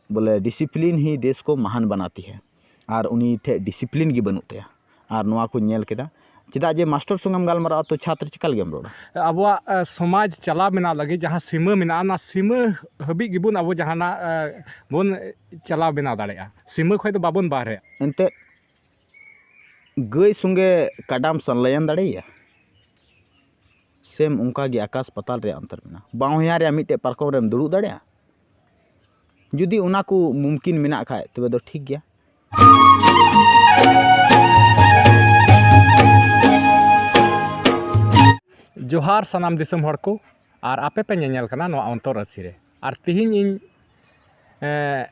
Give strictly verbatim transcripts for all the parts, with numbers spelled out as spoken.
ᱵᱚᱞᱮ ᱰᱤᱥᱤᱯᱞᱤᱱ ᱦᱤ ᱫᱮᱥ ᱠᱚ ᱢᱟᱦᱟᱱ ᱵᱟᱱᱟᱛᱤ ᱦᱮ᱾ ᱟᱨ ᱩᱱᱤ ᱴᱷᱮᱡ ᱰᱤᱥᱤᱯᱞᱤᱱ ᱜᱮ ᱵᱟᱹᱱᱩᱜ ᱛᱟᱭᱟ᱾ ᱟᱨ ᱱᱚᱣᱟ ᱠᱚᱧ ᱧᱮᱞ ᱠᱮᱫᱟ᱾ ᱪᱮᱫᱟᱜ ᱡᱮ ᱢᱟᱥᱴᱟᱨ ᱥᱚᱸᱜᱮᱢ ᱜᱟᱞᱢᱟᱨᱟᱜᱼᱟ, ᱛᱚ ᱪᱷᱟᱛᱨᱚ ᱪᱮᱠᱟ ᱞᱟᱹᱜᱤᱫ ᱮᱢ ᱨᱚᱲᱟ? ᱟᱵᱚᱣᱟᱜ ᱥᱚᱢᱟᱡᱽ ᱪᱟᱞᱟᱣ ᱵᱮᱱᱟᱣ ᱞᱟᱹᱜᱤᱫ ᱡᱟᱦᱟᱸ ᱥᱤᱢᱟᱹ ᱢᱮᱱᱟᱜᱼᱟ, ᱚᱱᱟ ᱥᱤᱢᱟᱹ ᱦᱟᱹᱵᱤᱡ ᱜᱮᱵᱚᱱ ᱟᱵᱚ ᱡᱟᱦᱟᱱᱟᱜ ᱵᱚᱱ ᱪᱟᱞᱟᱣ ᱵᱮᱱᱟᱣ ᱫᱟᱲᱮᱭᱟᱜᱼᱟ᱾ ᱥᱤᱢᱟᱹ ᱠᱷᱚᱱ ᱫᱚ ᱵᱟᱵᱚᱱ ᱵᱟᱦᱨᱮᱜᱼᱟ᱾ ᱮᱱᱛᱮᱫ ᱜᱟᱹᱭ ᱥᱚᱸᱜᱮ ᱠᱟᱰᱟᱢ ᱥᱟᱞᱟᱭᱟᱱ ᱫᱟᱲᱮᱭᱟᱭᱟ? ᱥᱮᱢ ᱚᱱᱠᱟ ᱜᱮ ᱟᱠᱟᱥ ᱯᱟᱛᱟᱞ ᱨᱮᱭᱟᱜ ᱚᱱᱛᱚᱨ ᱢᱮᱱᱟᱜᱼᱟ᱾ ᱵᱟᱝ ᱦᱚᱧᱦᱟᱨ ᱨᱮᱭᱟᱜ ᱢᱤᱫᱴᱮᱡ ᱯᱟᱨᱠᱚᱢ ᱨᱮᱢ ᱫᱩᱲᱩᱵ ᱫᱟᱲᱮᱭᱟᱜᱼᱟ? ᱡᱩᱫᱤ ᱚᱱᱟ ᱠᱚ ᱢᱩᱢᱠᱤᱱ ᱢᱮᱱᱟᱜ ᱠᱷᱟᱡ, ᱛᱚᱵᱮ ᱫᱚ ᱴᱷᱤᱠ ᱜᱮᱭᱟ᱾ ᱡᱚᱦᱟᱨ ᱥᱟᱱᱟᱢ ᱫᱤᱥᱚᱢ ᱦᱚᱲ ᱠᱚ, ᱟᱨ ᱟᱯᱮ ᱯᱮ ᱧᱮᱧᱮᱞ ᱠᱟᱱᱟ ᱱᱚᱣᱟ ᱚᱱᱛᱚᱨ ᱟᱹᱨᱥᱤ ᱨᱮ᱾ ᱟᱨ ᱛᱤᱦᱤᱧ ᱤᱧ, ᱮᱸ,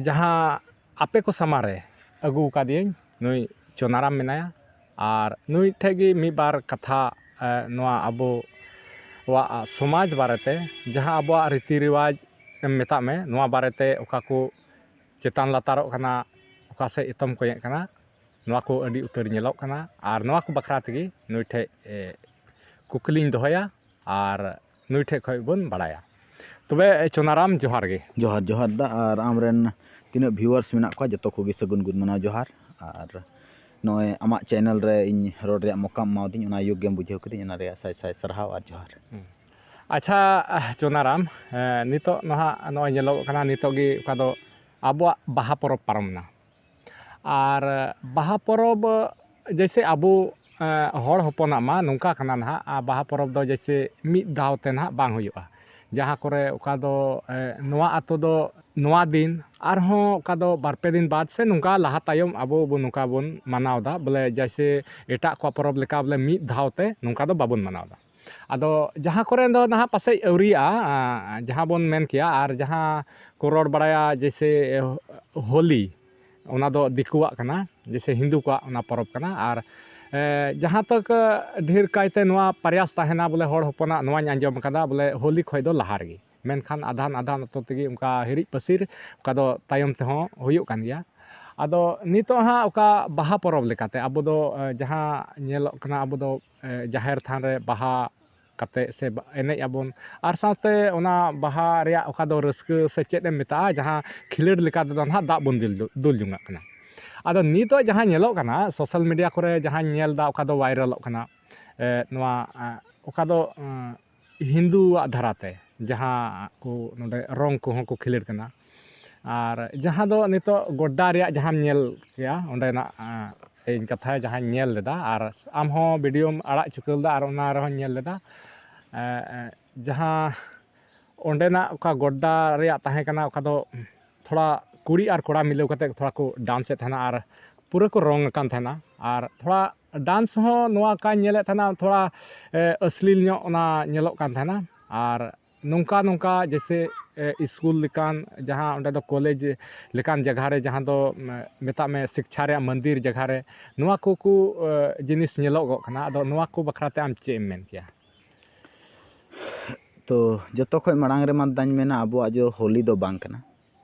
ᱡᱟᱦᱟᱸ ᱟᱯᱮ ᱠᱚ ᱥᱟᱢᱟᱝ ᱨᱮ ᱟᱹᱜᱩ ᱟᱠᱟᱫᱤᱭᱟᱹᱧ, ᱱᱩᱭ ᱪᱚᱱᱟᱨᱟᱢ ᱢᱮᱱᱟᱭᱟ᱾ ᱟᱨ ᱱᱩᱭ ᱴᱷᱮᱡ ᱜᱮ ᱢᱤᱫ ᱵᱟᱨ ᱠᱟᱛᱷᱟ, ᱮᱸ, ᱱᱚᱣᱟ ᱟᱵᱚᱣᱟᱜ ᱥᱚᱢᱟᱡᱽ ᱵᱟᱨᱮᱛᱮ, ᱡᱟᱦᱟᱸ ᱟᱵᱚᱣᱟᱜ ᱨᱤᱛᱤ ᱨᱮᱣᱟᱡᱽ ᱮᱢ ᱢᱮᱛᱟᱜ ᱢᱮ, ᱱᱚᱣᱟ ᱵᱟᱨᱮᱛᱮ ᱚᱠᱟ ᱠᱚ ᱪᱮᱛᱟᱱ ᱞᱟᱛᱟᱨᱚᱜ ᱠᱟᱱᱟ, ᱚᱠᱟ ᱥᱮᱫ ᱮᱛᱚᱢ ᱠᱚᱭᱚᱜ ᱠᱟᱱᱟ, ᱱᱚᱣᱟ ᱠᱚ ᱟᱹᱰᱤ ᱩᱛᱟᱹᱨ ᱧᱮᱞᱚᱜ ᱠᱟᱱᱟ᱾ ᱟᱨ ᱱᱚᱣᱟ ᱠᱚ ᱵᱟᱠᱷᱨᱟ ᱛᱮᱜᱮ ᱱᱩᱭ ᱴᱷᱮᱡ, ᱮ, ᱠᱩᱠᱞᱤᱧ ᱫᱚᱦᱚᱭᱟ᱾ ᱟᱨ ᱱᱩᱭ ᱴᱷᱮᱡ ᱠᱷᱚᱡ ᱵᱚᱱ ᱵᱟᱲᱟᱭᱟ᱾ ᱛᱚᱵᱮ, ᱪᱚᱱᱟᱨᱟᱢ, ᱡᱚᱦᱟᱨ ᱜᱮ᱾ ᱡᱚᱦᱟᱨ, ᱡᱚᱦᱟᱨ ᱫᱟ, ᱟᱨ ᱟᱢᱨᱮᱱ ᱛᱤᱱᱟᱹᱜ viewers ᱢᱮᱱᱟᱜ ᱠᱚᱣᱟ, ᱡᱚᱛᱚ ᱠᱚᱜᱮ ᱥᱟᱹᱜᱩᱱ ᱜᱩᱱ ᱢᱟᱱᱟᱣ ᱡᱚᱦᱟᱨ᱾ ᱟᱨ ᱱᱚᱜᱼᱚᱭ ᱟᱢᱟᱜ channel ᱨᱮ ᱤᱧ ᱨᱚᱲ ᱨᱮᱭᱟᱜ ᱢᱚᱠᱟᱢ ᱮᱢᱟᱣᱫᱤᱧ, ᱚᱱᱟ ᱭᱳᱜᱽ ᱜᱮᱢ ᱵᱩᱡᱷᱟᱹᱣ ᱠᱤᱫᱤᱧ, ᱚᱱᱟ ᱨᱮᱭᱟᱜ ᱥᱟᱭ ᱥᱟᱭ ᱥᱟᱨᱦᱟᱣ ᱟᱨ ᱡᱚᱦᱟᱨ᱾ ᱦᱩᱸ᱾ ᱟᱪᱪᱷᱟ, ᱪᱚᱱᱟᱨᱟᱢ, ᱮᱸ, ᱱᱤᱛᱚᱜ ᱱᱟᱦᱟᱜ ᱱᱚᱜᱼᱚᱭ ᱧᱮᱞᱚᱜᱚᱜ ᱠᱟᱱᱟ, ᱱᱤᱛᱚᱜ ᱜᱮ ᱚᱠᱟ ᱫᱚ ᱟᱵᱚᱣᱟᱜ ᱵᱟᱦᱟ ᱯᱚᱨᱚᱵᱽ ᱯᱟᱨᱚᱢ ᱮᱱᱟ᱾ ᱟᱨ ᱵᱟᱦᱟ ᱯᱚᱨᱚᱵᱽ ᱡᱮᱭᱥᱮ ᱟᱵᱚ, ᱮᱸ, ᱦᱚᱲ ᱦᱚᱯᱚᱱᱟᱜ ᱢᱟ ᱱᱚᱝᱠᱟ ᱠᱟᱱᱟ ᱱᱟᱦᱟᱜ, ᱟᱨ ᱵᱟᱦᱟ ᱯᱚᱨᱚᱵᱽ ᱫᱚ ᱡᱮᱭᱥᱮ ᱢᱤᱫ ᱫᱷᱟᱣ ᱛᱮ ᱱᱟᱦᱟᱜ ᱵᱟᱝ ᱦᱩᱭᱩᱜᱼᱟ᱾ ᱡᱟᱦᱟᱸ ᱠᱚᱨᱮ ᱚᱠᱟ ᱫᱚ, ᱮᱸ, ᱱᱚᱣᱟ ᱟᱛᱳ ᱫᱚ ᱱᱚᱣᱟ ᱫᱤᱱ, ᱟᱨᱦᱚᱸ ᱚᱠᱟ ᱫᱚ ᱵᱟᱨ ᱯᱮ ᱫᱤᱱ ᱵᱟᱫᱽ ᱥᱮ ᱱᱚᱝᱠᱟ ᱞᱟᱦᱟ ᱛᱟᱭᱚᱢ ᱟᱵᱚ ᱵᱚ ᱱᱚᱝᱠᱟ ᱵᱚᱱ ᱢᱟᱱᱟᱣ ᱮᱫᱟ, ᱵᱚᱞᱮ ᱡᱮᱭᱥᱮ ᱮᱴᱟᱜ ᱠᱚᱣᱟᱜ ᱯᱚᱨᱚᱵᱽ ᱞᱮᱠᱟ ᱵᱚᱞᱮ ᱢᱤᱫ ᱫᱷᱟᱣ ᱛᱮ ᱱᱚᱝᱠᱟ ᱫᱚ ᱵᱟᱵᱚᱱ ᱢᱟᱱᱟᱣ ᱮᱫᱟ᱾ ᱟᱫᱚ ᱡᱟᱦᱟᱸ ᱠᱚᱨᱮ ᱫᱚ ᱱᱟᱦᱟᱜ ᱯᱟᱥᱮᱡ ᱟᱹᱣᱨᱤᱭᱟᱜᱼᱟ, ᱟᱸ, ᱡᱟᱦᱟᱸ ᱵᱚᱱ ᱢᱮᱱ ᱠᱮᱭᱟ, ᱟᱨ ᱡᱟᱦᱟᱸ ᱠᱚ ᱨᱚᱲ ᱵᱟᱲᱟᱭᱟ ᱡᱮᱭᱥᱮ ᱦᱳᱞᱤ, ᱚᱱᱟ ᱫᱚ ᱫᱤᱠᱩᱣᱟᱜ ᱠᱟᱱᱟ, ᱡᱮᱭᱥᱮ ᱦᱤᱱᱫᱩ ᱠᱚᱣᱟᱜ ᱚᱱᱟ ᱯᱚᱨᱚᱵᱽ ᱠᱟᱱᱟ᱾ ᱟᱨ, ᱮ, ᱡᱟᱦᱟᱸ ᱛᱚᱠ ᱰᱷᱮᱨ ᱠᱟᱭᱛᱮ ᱱᱚᱣᱟ ᱯᱨᱟᱭᱟᱥ ᱛᱟᱦᱮᱱᱟ, ᱵᱚᱞᱮ ᱦᱚᱲ ᱦᱚᱯᱚᱱᱟᱜ ᱱᱚᱣᱟᱧ ᱟᱸᱡᱚᱢ ᱠᱟᱫᱟ, ᱵᱚᱞᱮ ᱦᱳᱞᱤ ᱠᱷᱚᱡ ᱫᱚ ᱞᱟᱦᱟ ᱨᱮᱜᱮ᱾ ᱢᱮᱱᱠᱷᱟᱱ ᱟᱫᱷᱟᱱ ᱟᱫᱷᱟᱱ ᱟᱛᱳ ᱛᱮᱜᱮ ᱚᱱᱠᱟ ᱦᱤᱨᱤᱡ ᱯᱟᱹᱥᱤᱨ ᱚᱠᱟ ᱫᱚ ᱛᱟᱭᱚᱢ ᱛᱮᱦᱚᱸ ᱦᱩᱭᱩᱜ ᱠᱟᱱ ᱜᱮᱭᱟ᱾ ᱟᱫᱚ ᱱᱤᱛᱚᱜ ᱦᱟᱸᱜ ᱚᱠᱟ ᱵᱟᱦᱟ ᱯᱚᱨᱚᱵᱽ ᱞᱮᱠᱟᱛᱮ ᱟᱵᱚ ᱫᱚ, ᱮ, ᱡᱟᱦᱟᱸ ᱧᱮᱞᱚᱜ ᱠᱟᱱᱟ, ᱟᱵᱚ ᱫᱚ, ᱮ, ᱡᱟᱦᱮᱨ ᱛᱷᱟᱱ ᱨᱮ ᱵᱟᱦᱟ ᱠᱟᱛᱮ ᱥᱮ ᱵᱟ- ᱮᱱᱮᱡ ᱟᱵᱚᱱ, ᱟᱨ ᱥᱟᱶᱛᱮ ᱚᱱᱟ ᱵᱟᱦᱟ ᱨᱮᱭᱟᱜ ᱚᱠᱟ ᱫᱚ ᱨᱟᱹᱥᱠᱟᱹ ᱥᱮ ᱪᱮᱫ ᱮᱢ ᱢᱮᱛᱟᱜᱼᱟ, ᱡᱟᱦᱟᱸ ᱠᱷᱮᱞᱳᱰ ᱞᱮᱠᱟ ᱛᱮᱫᱚ ᱱᱟᱦᱟᱜ ᱫᱟᱜ ᱵᱚᱱ ᱫᱩᱞ, ᱫᱩᱞ ᱡᱚᱝᱟᱜ ᱠᱟᱱᱟ᱾ ᱟᱫᱚ ᱱᱤᱛᱚᱜ ᱡᱟᱦᱟᱸ ᱧᱮᱞᱚᱜ ᱠᱟᱱᱟ ᱥᱳᱥᱟᱞ ᱢᱤᱰᱤᱭᱟ ᱠᱚᱨᱮ, ᱡᱟᱦᱟᱸᱧ ᱧᱮᱞ ᱮᱫᱟ, ᱚᱠᱟ ᱫᱚ ᱵᱷᱟᱭᱨᱟᱞᱚᱜ ᱠᱟᱱᱟ, ᱮ, ᱱᱚᱣᱟ, ᱮ, ᱚᱠᱟ ᱫᱚ, ᱮ, ᱦᱤᱱᱫᱩᱣᱟᱜ ᱫᱷᱟᱨᱟᱛᱮ ᱡᱟᱦᱟᱸ ᱠᱚ ᱱᱚᱰᱮ ᱨᱚᱝ ᱠᱚᱦᱚᱸ ᱠᱚ ᱠᱷᱮᱞᱳᱰ ᱠᱟᱱᱟ, ᱟᱨ ᱡᱟᱦᱟᱸ ᱫᱚ ᱱᱤᱛᱚᱜ ᱜᱚᱰᱰᱟ ᱨᱮᱭᱟᱜ ᱡᱟᱦᱟᱸᱢ ᱧᱮᱞ ᱠᱮᱭᱟ, ᱚᱸᱰᱮᱱᱟᱜ, ᱮ, ᱤᱧ ᱠᱟᱛᱷᱟ ᱡᱟᱦᱟᱸᱧ ᱧᱮᱞ ᱞᱮᱫᱟ, ᱟᱨ ᱟᱢ ᱦᱚᱸ ᱵᱷᱤᱰᱤᱭᱳᱢ ᱟᱲᱟᱜ ᱪᱩᱠᱟᱹ ᱞᱮᱫᱟ, ᱟᱨ ᱚᱱᱟ ᱨᱮᱦᱚᱸᱧ ᱧᱮᱞ ᱞᱮᱫᱟ, ᱮ, ᱮ, ᱡᱟᱦᱟᱸ ᱚᱸᱰᱮᱱᱟᱜ ᱚᱠᱟ ᱜᱚᱰᱰᱟ ᱨᱮᱭᱟᱜ ᱛᱟᱦᱮᱸ ᱠᱟᱱᱟ, ᱚᱠᱟ ᱫᱚ ᱛᱷᱚᱲᱟ ᱠᱩᱲᱤ ᱟᱨ ᱠᱚᱲᱟ ᱢᱤᱞᱟᱹᱣ ᱠᱟᱛᱮ ᱛᱷᱚᱲᱟ ᱠᱚ ᱰᱟᱱᱥ ᱮᱫ ᱛᱟᱦᱮᱱᱟ, ᱟᱨ ᱯᱩᱨᱟᱹ ᱠᱚ ᱨᱚᱝ ᱟᱠᱟᱱ ᱛᱟᱦᱮᱱᱟ, ᱟᱨ ᱛᱷᱚᱲᱟ ᱰᱟᱱᱥ ᱦᱚᱸ ᱱᱚᱣᱟ ᱠᱟᱧ ᱧᱮᱞᱮᱫ ᱛᱟᱦᱮᱱᱟ, ᱛᱷᱚᱲᱟ, ᱮ, ᱚᱥᱞᱤᱞ ᱧᱚᱜ ᱚᱱᱟ ᱧᱮᱞᱚᱜ ᱠᱟᱱ ᱛᱟᱦᱮᱱᱟ᱾ ᱟᱨ ᱱᱚᱝᱠᱟ ᱱᱚᱝᱠᱟ ᱡᱮᱭᱥᱮ, ᱮ, ᱥᱠᱩᱞ ᱞᱮᱠᱟᱱ, ᱡᱟᱦᱟᱸ ᱚᱸᱰᱮ ᱫᱚ ᱠᱚᱞᱮᱡᱽ ᱞᱮᱠᱟᱱ ᱡᱟᱭᱜᱟ ᱨᱮ, ᱡᱟᱦᱟᱸ ᱫᱚ, ᱢᱮ-, ᱢᱮᱛᱟᱜ ᱢᱮ ᱥᱤᱠᱪᱷᱟ ᱨᱮᱭᱟᱜ ᱢᱚᱱᱫᱤᱨ ᱡᱟᱭᱜᱟ ᱨᱮ ᱱᱚᱣᱟ ᱠᱚ ᱠᱚ, ᱮ, ᱡᱤᱱᱤᱥ ᱧᱮᱞᱚᱜᱚᱜ ᱠᱟᱱᱟ᱾ ᱟᱫᱚ ᱱᱚᱣᱟ ᱠᱚ ᱵᱟᱠᱷᱨᱟ ᱛᱮ ᱟᱢ ᱪᱮᱫ ᱮᱢ ᱢᱮᱱ ᱠᱮᱭᱟ? ᱛᱚ ᱡᱚᱛᱚ ᱠᱷᱚᱱ ᱢᱟᱲᱟᱝ ᱨᱮᱢᱟ ᱫᱟᱧ ᱢᱮᱱᱟ, ᱟᱵᱚᱣᱟᱜ ᱡᱚ ᱦᱳᱞᱤ ᱫᱚ ᱵᱟᱝ ᱠᱟᱱᱟ,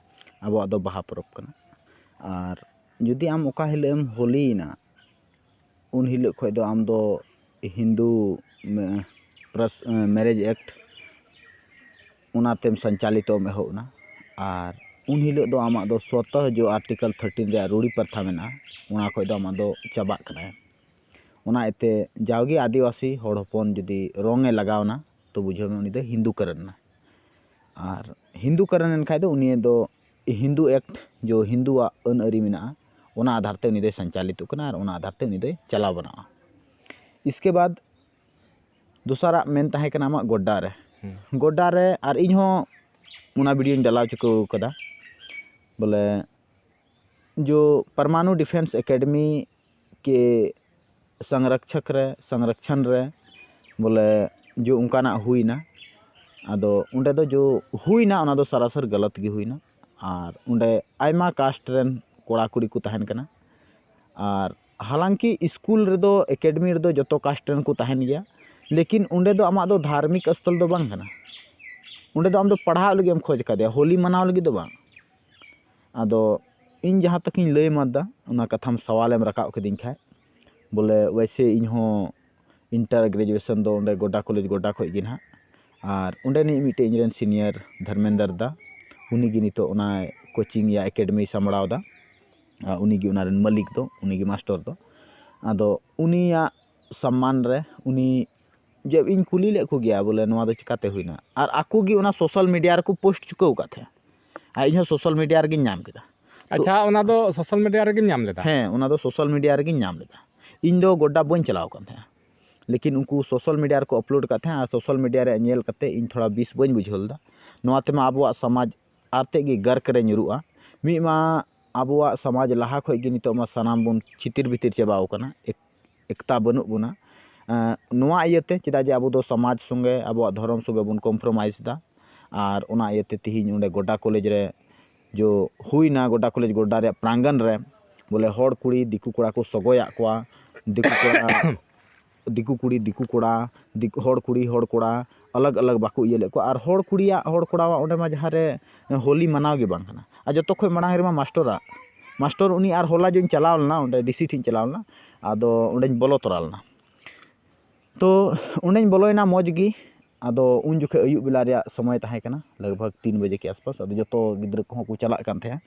ᱟᱵᱚᱣᱟᱜ ᱫᱚ ᱵᱟᱦᱟ ᱯᱚᱨᱚᱵᱽ ᱠᱟᱱᱟ᱾ ᱟᱨ ᱡᱩᱫᱤ ᱟᱢ ᱚᱠᱟ ᱦᱤᱞᱳᱜ ᱮᱢ ᱦᱳᱞᱤᱭᱮᱱᱟ, ᱩᱱ ᱦᱤᱞᱳᱜ ᱠᱷᱚᱱ ᱫᱚ ᱟᱢ ᱫᱚ ᱦᱤᱱᱫᱩ ᱢᱮ-, ᱯᱨᱚᱥ-, ᱢᱮᱨᱮᱡᱽ ᱮᱠᱴ ᱚᱱᱟᱛᱮᱢ ᱥᱚᱧᱪᱟᱞᱤᱛᱚᱢ ᱮᱦᱚᱵ ᱮᱱᱟ᱾ ᱟᱨ ᱩᱱ ᱦᱤᱞᱳᱜ ᱫᱚ ᱟᱢᱟᱜ ᱫᱚ ᱥᱚᱛᱚ ᱡᱚ ᱟᱨᱴᱤᱠᱮᱞ ᱛᱷᱟᱨᱴᱤᱱ ᱨᱮᱭᱟᱜ ᱨᱩᱲᱤ ᱯᱨᱚᱛᱷᱟ ᱢᱮᱱᱟᱜᱼᱟ, ᱚᱱᱟ ᱠᱷᱚᱱ ᱫᱚ ᱟᱢᱟᱜ ᱫᱚ ᱪᱟᱵᱟᱜ ᱠᱟᱱᱟ᱾ ᱚᱱᱟ ᱤᱭᱟᱹᱛᱮ ᱡᱟᱣᱜᱮ ᱟᱹᱫᱤᱵᱟᱹᱥᱤ ᱦᱚᱲ ᱦᱚᱯᱚᱱ ᱡᱩᱫᱤ ᱨᱚᱝ ᱮ ᱞᱟᱜᱟᱣᱱᱟ, ᱛᱚ ᱵᱩᱡᱷᱟᱹᱣ ᱢᱮ ᱩᱱᱤ ᱫᱚ ᱦᱤᱱᱫᱩ ᱠᱟᱨᱚᱱ ᱮᱱᱟ᱾ ᱟᱨ ᱦᱤᱱᱫᱩ ᱠᱟᱨᱚᱱ ᱮᱱ ᱠᱷᱟᱡ ᱫᱚ ᱩᱱᱤ ᱫᱚ ᱦᱤᱱᱫᱩ ᱮᱠᱴ, ᱡᱚ ᱦᱤᱱᱫᱩᱣᱟᱜ ᱟᱹᱱ ᱟᱹᱨᱤ ᱢᱮᱱᱟᱜᱼᱟ, ᱚᱱᱟ ᱟᱫᱷᱟᱨ ᱛᱮ ᱩᱱᱤ ᱫᱚᱭ ᱥᱚᱧᱪᱟᱞᱤᱛᱚᱜ ᱠᱟᱱᱟ ᱟᱨ ᱚᱱᱟ ᱟᱫᱷᱟᱨ ᱛᱮ ᱩᱱᱤ ᱫᱚᱭ ᱪᱟᱞᱟᱣ ᱵᱟᱱᱟᱜᱼᱟ᱾ ᱤᱥᱠᱮ ᱵᱟᱫ ᱫᱚᱥᱟᱨᱟᱜ ᱢᱮᱱ ᱛᱟᱦᱮᱸ ᱠᱟᱱᱟ ᱟᱢᱟᱜ ᱜᱚᱰᱰᱟ ᱨᱮ᱾ ᱦᱩᱸ᱾ ᱜᱚᱰᱰᱟ ᱨᱮ ᱟᱨ ᱤᱧ ᱦᱚᱸ ᱚᱱᱟ ᱵᱷᱤᱰᱤᱭᱳᱧ ᱰᱟᱞᱟᱣ ᱪᱩᱠᱟᱹᱣ ᱠᱟᱫᱟ, ᱵᱚᱞᱮ ᱡᱚ ᱯᱟᱨᱢᱟᱱᱩ ᱰᱤᱯᱷᱮᱱᱥ ᱮᱠᱟᱰᱮᱢᱤ ᱠᱮ ᱥᱚᱝᱨᱚᱠᱷᱚᱠ ᱨᱮ, ᱥᱚᱝᱨᱚᱠᱷᱚᱱ ᱨᱮ ᱵᱚᱞᱮ ᱡᱚ ᱚᱱᱠᱟᱱᱟᱜ ᱦᱩᱭᱱᱟ᱾ ᱟᱫᱚ ᱚᱸᱰᱮ ᱫᱚ ᱡᱚ ᱦᱩᱭᱱᱟ, ᱚᱱᱟ ᱫᱚ ᱥᱟᱨᱟᱥᱟᱨ ᱜᱟᱞᱟᱛ ᱜᱮ ᱦᱩᱭᱱᱟ᱾ ᱟᱨ ᱚᱸᱰᱮ ᱟᱭᱢᱟ ᱠᱟᱥᱴ ᱨᱮᱱ ᱠᱚᱲᱟ ᱠᱩᱲᱤ ᱠᱚ ᱛᱟᱦᱮᱱ ᱠᱟᱱᱟ᱾ ᱟᱨ ᱦᱟᱞᱟᱝᱠᱤ ᱥᱠᱩᱞ ᱨᱮᱫᱚ, ᱮᱠᱟᱰᱮᱢᱤ ᱨᱮᱫᱚ ᱡᱚᱛᱚ ᱠᱟᱥᱴ ᱨᱮᱱ ᱠᱚ ᱛᱟᱦᱮᱱ ᱜᱮᱭᱟ, ᱞᱮᱠᱤᱱ ᱚᱸᱰᱮ ᱫᱚ ᱟᱢᱟᱜ ᱫᱚ ᱫᱷᱟᱨᱢᱤᱠ ᱥᱛᱷᱚᱞ ᱫᱚ ᱵᱟᱝ ᱠᱟᱱᱟ᱾ ᱚᱸᱰᱮ ᱫᱚ ᱟᱢ ᱫᱚ ᱯᱟᱲᱦᱟᱜ ᱞᱟᱹᱜᱤᱫ ᱮᱢ ᱠᱷᱚᱡᱽ ᱠᱟᱫᱮᱭᱟ, ᱦᱳᱞᱤ ᱢᱟᱱᱟᱣ ᱞᱟᱹᱜᱤᱫ ᱫᱚ ᱵᱟᱝ᱾ ᱟᱫᱚ ᱤᱧ ᱡᱟᱦᱟᱸ ᱛᱟᱠᱤᱧ ᱞᱟᱹᱭ ᱢᱟᱫᱟ, ᱚᱱᱟ ᱠᱟᱛᱷᱟᱢ ᱥᱟᱣᱟᱞᱮᱢ ᱨᱟᱠᱟᱵ ᱠᱤᱫᱤᱧ ᱠᱷᱟᱡ, ᱵᱚᱞᱮ ᱣᱮᱥᱮ ᱤᱧ ᱦᱚᱸ ᱤᱱᱴᱟᱨ ᱜᱨᱮᱡᱩᱭᱮᱥᱚᱱ ᱫᱚ ᱚᱸᱰᱮ ᱜᱚᱰᱰᱟ ᱠᱚᱞᱮᱡᱽ ᱜᱚᱰᱰᱟ ᱠᱷᱚᱱ ᱜᱮ ᱱᱟᱦᱟᱜ᱾ ᱟᱨ ᱚᱸᱰᱮᱱᱤᱡ ᱢᱤᱫᱴᱮᱱ ᱤᱧᱨᱮᱱ ᱥᱤᱱᱤᱭᱟᱨ ᱫᱷᱚᱨᱢᱮᱱᱫᱚᱨ ᱫᱟ, ᱩᱱᱤᱜᱮ ᱱᱤᱛᱚᱜ ᱚᱱᱟ ᱠᱳᱪᱤᱝ ᱭᱟ ᱮᱠᱟᱰᱮᱢᱤᱭ ᱥᱟᱢᱵᱲᱟᱣ ᱮᱫᱟ᱾ ᱟᱨ ᱩᱱᱤᱜᱮ ᱚᱱᱟ ᱨᱮᱱ ᱢᱟᱹᱞᱤᱠ ᱫᱚ, ᱩᱱᱤᱜᱮ ᱢᱟᱥᱴᱚᱨ ᱫᱚ᱾ ᱟᱫᱚ ᱩᱱᱤᱭᱟᱜ ᱥᱚᱢᱢᱟᱱ ᱨᱮ ᱩᱱᱤ ᱡᱮ ᱤᱧ ᱠᱩᱞᱤ ᱞᱮᱫ ᱠᱚᱜᱮᱭᱟ ᱵᱚᱞᱮ ᱱᱚᱣᱟ ᱫᱚ ᱪᱤᱠᱟᱹᱛᱮ ᱦᱩᱭᱱᱟ, ᱟᱨ ᱟᱠᱚ ᱜᱮ ᱚᱱᱟ ᱥᱳᱥᱟᱞ ᱢᱤᱰᱤᱭᱟ ᱨᱮᱠᱚ ᱯᱳᱥᱴ ᱪᱩᱠᱟᱹᱣ ᱟᱠᱟᱫ ᱛᱟᱦᱮᱸᱫ᱾ ᱟᱨ ᱤᱧᱦᱚᱸ ᱥᱳᱥᱟᱞ ᱢᱤᱰᱤᱭᱟ ᱨᱮᱜᱮᱧ ᱧᱟᱢ ᱠᱮᱫᱟ᱾ ᱛᱚ, ᱟᱪᱪᱷᱟ, ᱚᱱᱟ ᱫᱚ ᱥᱳᱥᱟᱞ ᱢᱤᱰᱤᱭᱟ ᱨᱮᱜᱮᱢ ᱧᱟᱢ ᱞᱮᱫᱟ? ᱦᱮᱸ, ᱚᱱᱟ ᱫᱚ ᱥᱳᱥᱟᱞ ᱢᱤᱰᱤᱭᱟ ᱨᱮᱜᱮᱧ ᱧᱟᱢ ᱞᱮᱫᱟ᱾ ᱤᱧ ᱫᱚ ᱜᱚᱰᱰᱟ ᱵᱟᱹᱧ ᱪᱟᱞᱟᱣ ᱟᱠᱟᱱ ᱛᱟᱦᱮᱸᱫ, ᱞᱮᱠᱤᱱ ᱩᱱᱠᱩ ᱥᱳᱥᱟᱞ ᱢᱤᱰᱤᱭᱟ ᱨᱮᱠᱚ ᱟᱯᱞᱳᱰ ᱟᱠᱟᱫ ᱛᱟᱦᱮᱸᱫ᱾ ᱟᱨ ᱥᱳᱥᱟᱞ ᱢᱤᱰᱤᱭᱟ ᱨᱮ ᱧᱮᱞ ᱠᱟᱛᱮ ᱤᱧ ᱛᱷᱚᱲᱟ ᱵᱮᱥ ᱵᱟᱹᱧ ᱵᱩᱡᱷᱟᱹᱣ ᱞᱮᱫᱟ᱾ ᱱᱚᱣᱟ ᱛᱮᱢᱟ ᱟᱵᱚᱣᱟᱜ ᱥᱚᱢᱟᱡᱽ ᱟᱨ ᱛᱮᱫ ᱜᱮ ᱜᱟᱨᱠ ᱨᱮ ᱧᱩᱨᱩᱜᱼᱟ᱾ ᱢᱤᱫ ᱢᱟ ᱟᱵᱚᱣᱟᱜ ᱥᱚᱢᱟᱡᱽ ᱞᱟᱦᱟ ᱠᱷᱚᱱ ᱜᱮ ᱱᱤᱛᱚᱜ ᱢᱟ ᱥᱟᱱᱟᱢ ᱵᱚᱱ ᱪᱷᱤᱛᱤᱨ ᱵᱷᱤᱛᱤᱨ ᱪᱟᱵᱟᱣ ᱠᱟᱱᱟ, ᱮᱠ- ᱮᱠᱛᱟ ᱵᱟᱹᱱᱩᱜ ᱵᱚᱱᱟ᱾ ᱮᱸ, ᱱᱚᱣᱟ ᱤᱭᱟᱹᱛᱮ ᱪᱮᱫᱟᱜ ᱡᱮ ᱟᱵᱚ ᱫᱚ ᱥᱚᱢᱟᱡᱽ ᱥᱚᱸᱜᱮ ᱟᱵᱚᱣᱟᱜ ᱫᱷᱚᱨᱚᱢ ᱥᱚᱸᱜᱮ ᱵᱚᱱ ᱠᱚᱢᱯᱨᱳᱢᱟᱭᱤᱡᱽ ᱮᱫᱟ᱾ ᱟᱨ ᱚᱱᱟ ᱤᱭᱟᱹᱛᱮ ᱛᱤᱦᱤᱧ ᱚᱸᱰᱮ ᱜᱚᱰᱰᱟ ᱠᱚᱞᱮᱡᱽ ᱨᱮ ᱡᱚ ᱦᱩᱭᱱᱟ, ᱜᱚᱰᱰᱟ ᱠᱚᱞᱮᱡᱽ ᱜᱚᱰᱰᱟ ᱨᱮᱭᱟᱜ ᱯᱨᱟᱝᱜᱚᱱ ᱨᱮ ᱵᱚᱞᱮ ᱦᱚᱲ ᱠᱩᱲᱤ ᱫᱤᱠᱩ ᱠᱚᱲᱟ ᱠᱚ ᱥᱚᱜᱚᱭᱟᱜ ᱠᱚᱣᱟ, ᱫᱤᱠᱩ ᱠᱚᱲᱟ ᱫᱤᱠᱩ ᱠᱩᱲᱤ ᱫᱤᱠᱩ ᱠᱚᱲᱟ, ᱫᱤᱠᱩ ᱦᱚᱲ ᱠᱩᱲᱤ ᱦᱚᱲ ᱠᱚᱲᱟ, ᱟᱞᱟᱜᱽ ᱟᱞᱟᱜᱽ ᱵᱟᱠᱚ ᱤᱭᱟᱹ ᱞᱮᱫ ᱠᱚᱣᱟ᱾ ᱟᱨ ᱦᱚᱲ ᱠᱩᱲᱤᱭᱟᱜ ᱦᱚᱲ ᱠᱚᱲᱟᱣᱟᱜ ᱚᱸᱰᱮ ᱢᱟ ᱡᱟᱦᱟᱸ ᱨᱮ ᱦᱳᱞᱤ ᱢᱟᱱᱟᱣ ᱜᱮ ᱵᱟᱝ ᱠᱟᱱᱟ᱾ ᱟᱨ ᱡᱚᱛᱚ ᱠᱷᱚᱱ ᱢᱟᱲᱟᱝ ᱨᱮᱢᱟ ᱢᱟᱥᱴᱚᱨᱟᱜ, ᱢᱟᱥᱴᱚᱨ ᱩᱱᱤ ᱟᱨ ᱦᱚᱞᱟ ᱡᱚᱧ ᱪᱟᱞᱟᱣ ᱞᱮᱱᱟ ᱚᱸᱰᱮ ᱰᱤ ᱥᱤ ᱴᱷᱮᱱ ᱤᱧ ᱪᱟᱞᱟᱣ ᱞᱮᱱᱟ, ᱟᱫᱚ ᱚᱸᱰᱮᱧ ᱵᱚᱞᱚ ᱛᱚᱨᱟ ᱞᱮᱱᱟ᱾ ᱛᱚ ᱚᱸᱰᱮᱧ ᱵᱚᱞᱚᱭᱮᱱᱟ ᱢᱚᱡᱽ ᱜᱮ᱾ ᱟᱫᱚ ᱩᱱ ᱡᱚᱠᱷᱚᱱ ᱟᱹᱭᱩᱵ ᱵᱮᱞᱟ ᱨᱮᱭᱟᱜ ᱥᱚᱢᱚᱭ ᱛᱟᱦᱮᱸ ᱠᱟᱱᱟ, ᱞᱟᱜᱽ ᱵᱷᱟᱜᱽ ᱛᱤᱱ ᱵᱟᱡᱮ ᱠᱮ ᱟᱥᱯᱟᱥ᱾ ᱟᱫᱚ ᱡᱚᱛᱚ ᱜᱤᱫᱽᱨᱟᱹ ᱠᱚᱦᱚᱸ ᱠᱚ ᱪᱟᱞᱟᱜ ᱠᱟᱱ ᱛᱟᱦᱮᱸᱫ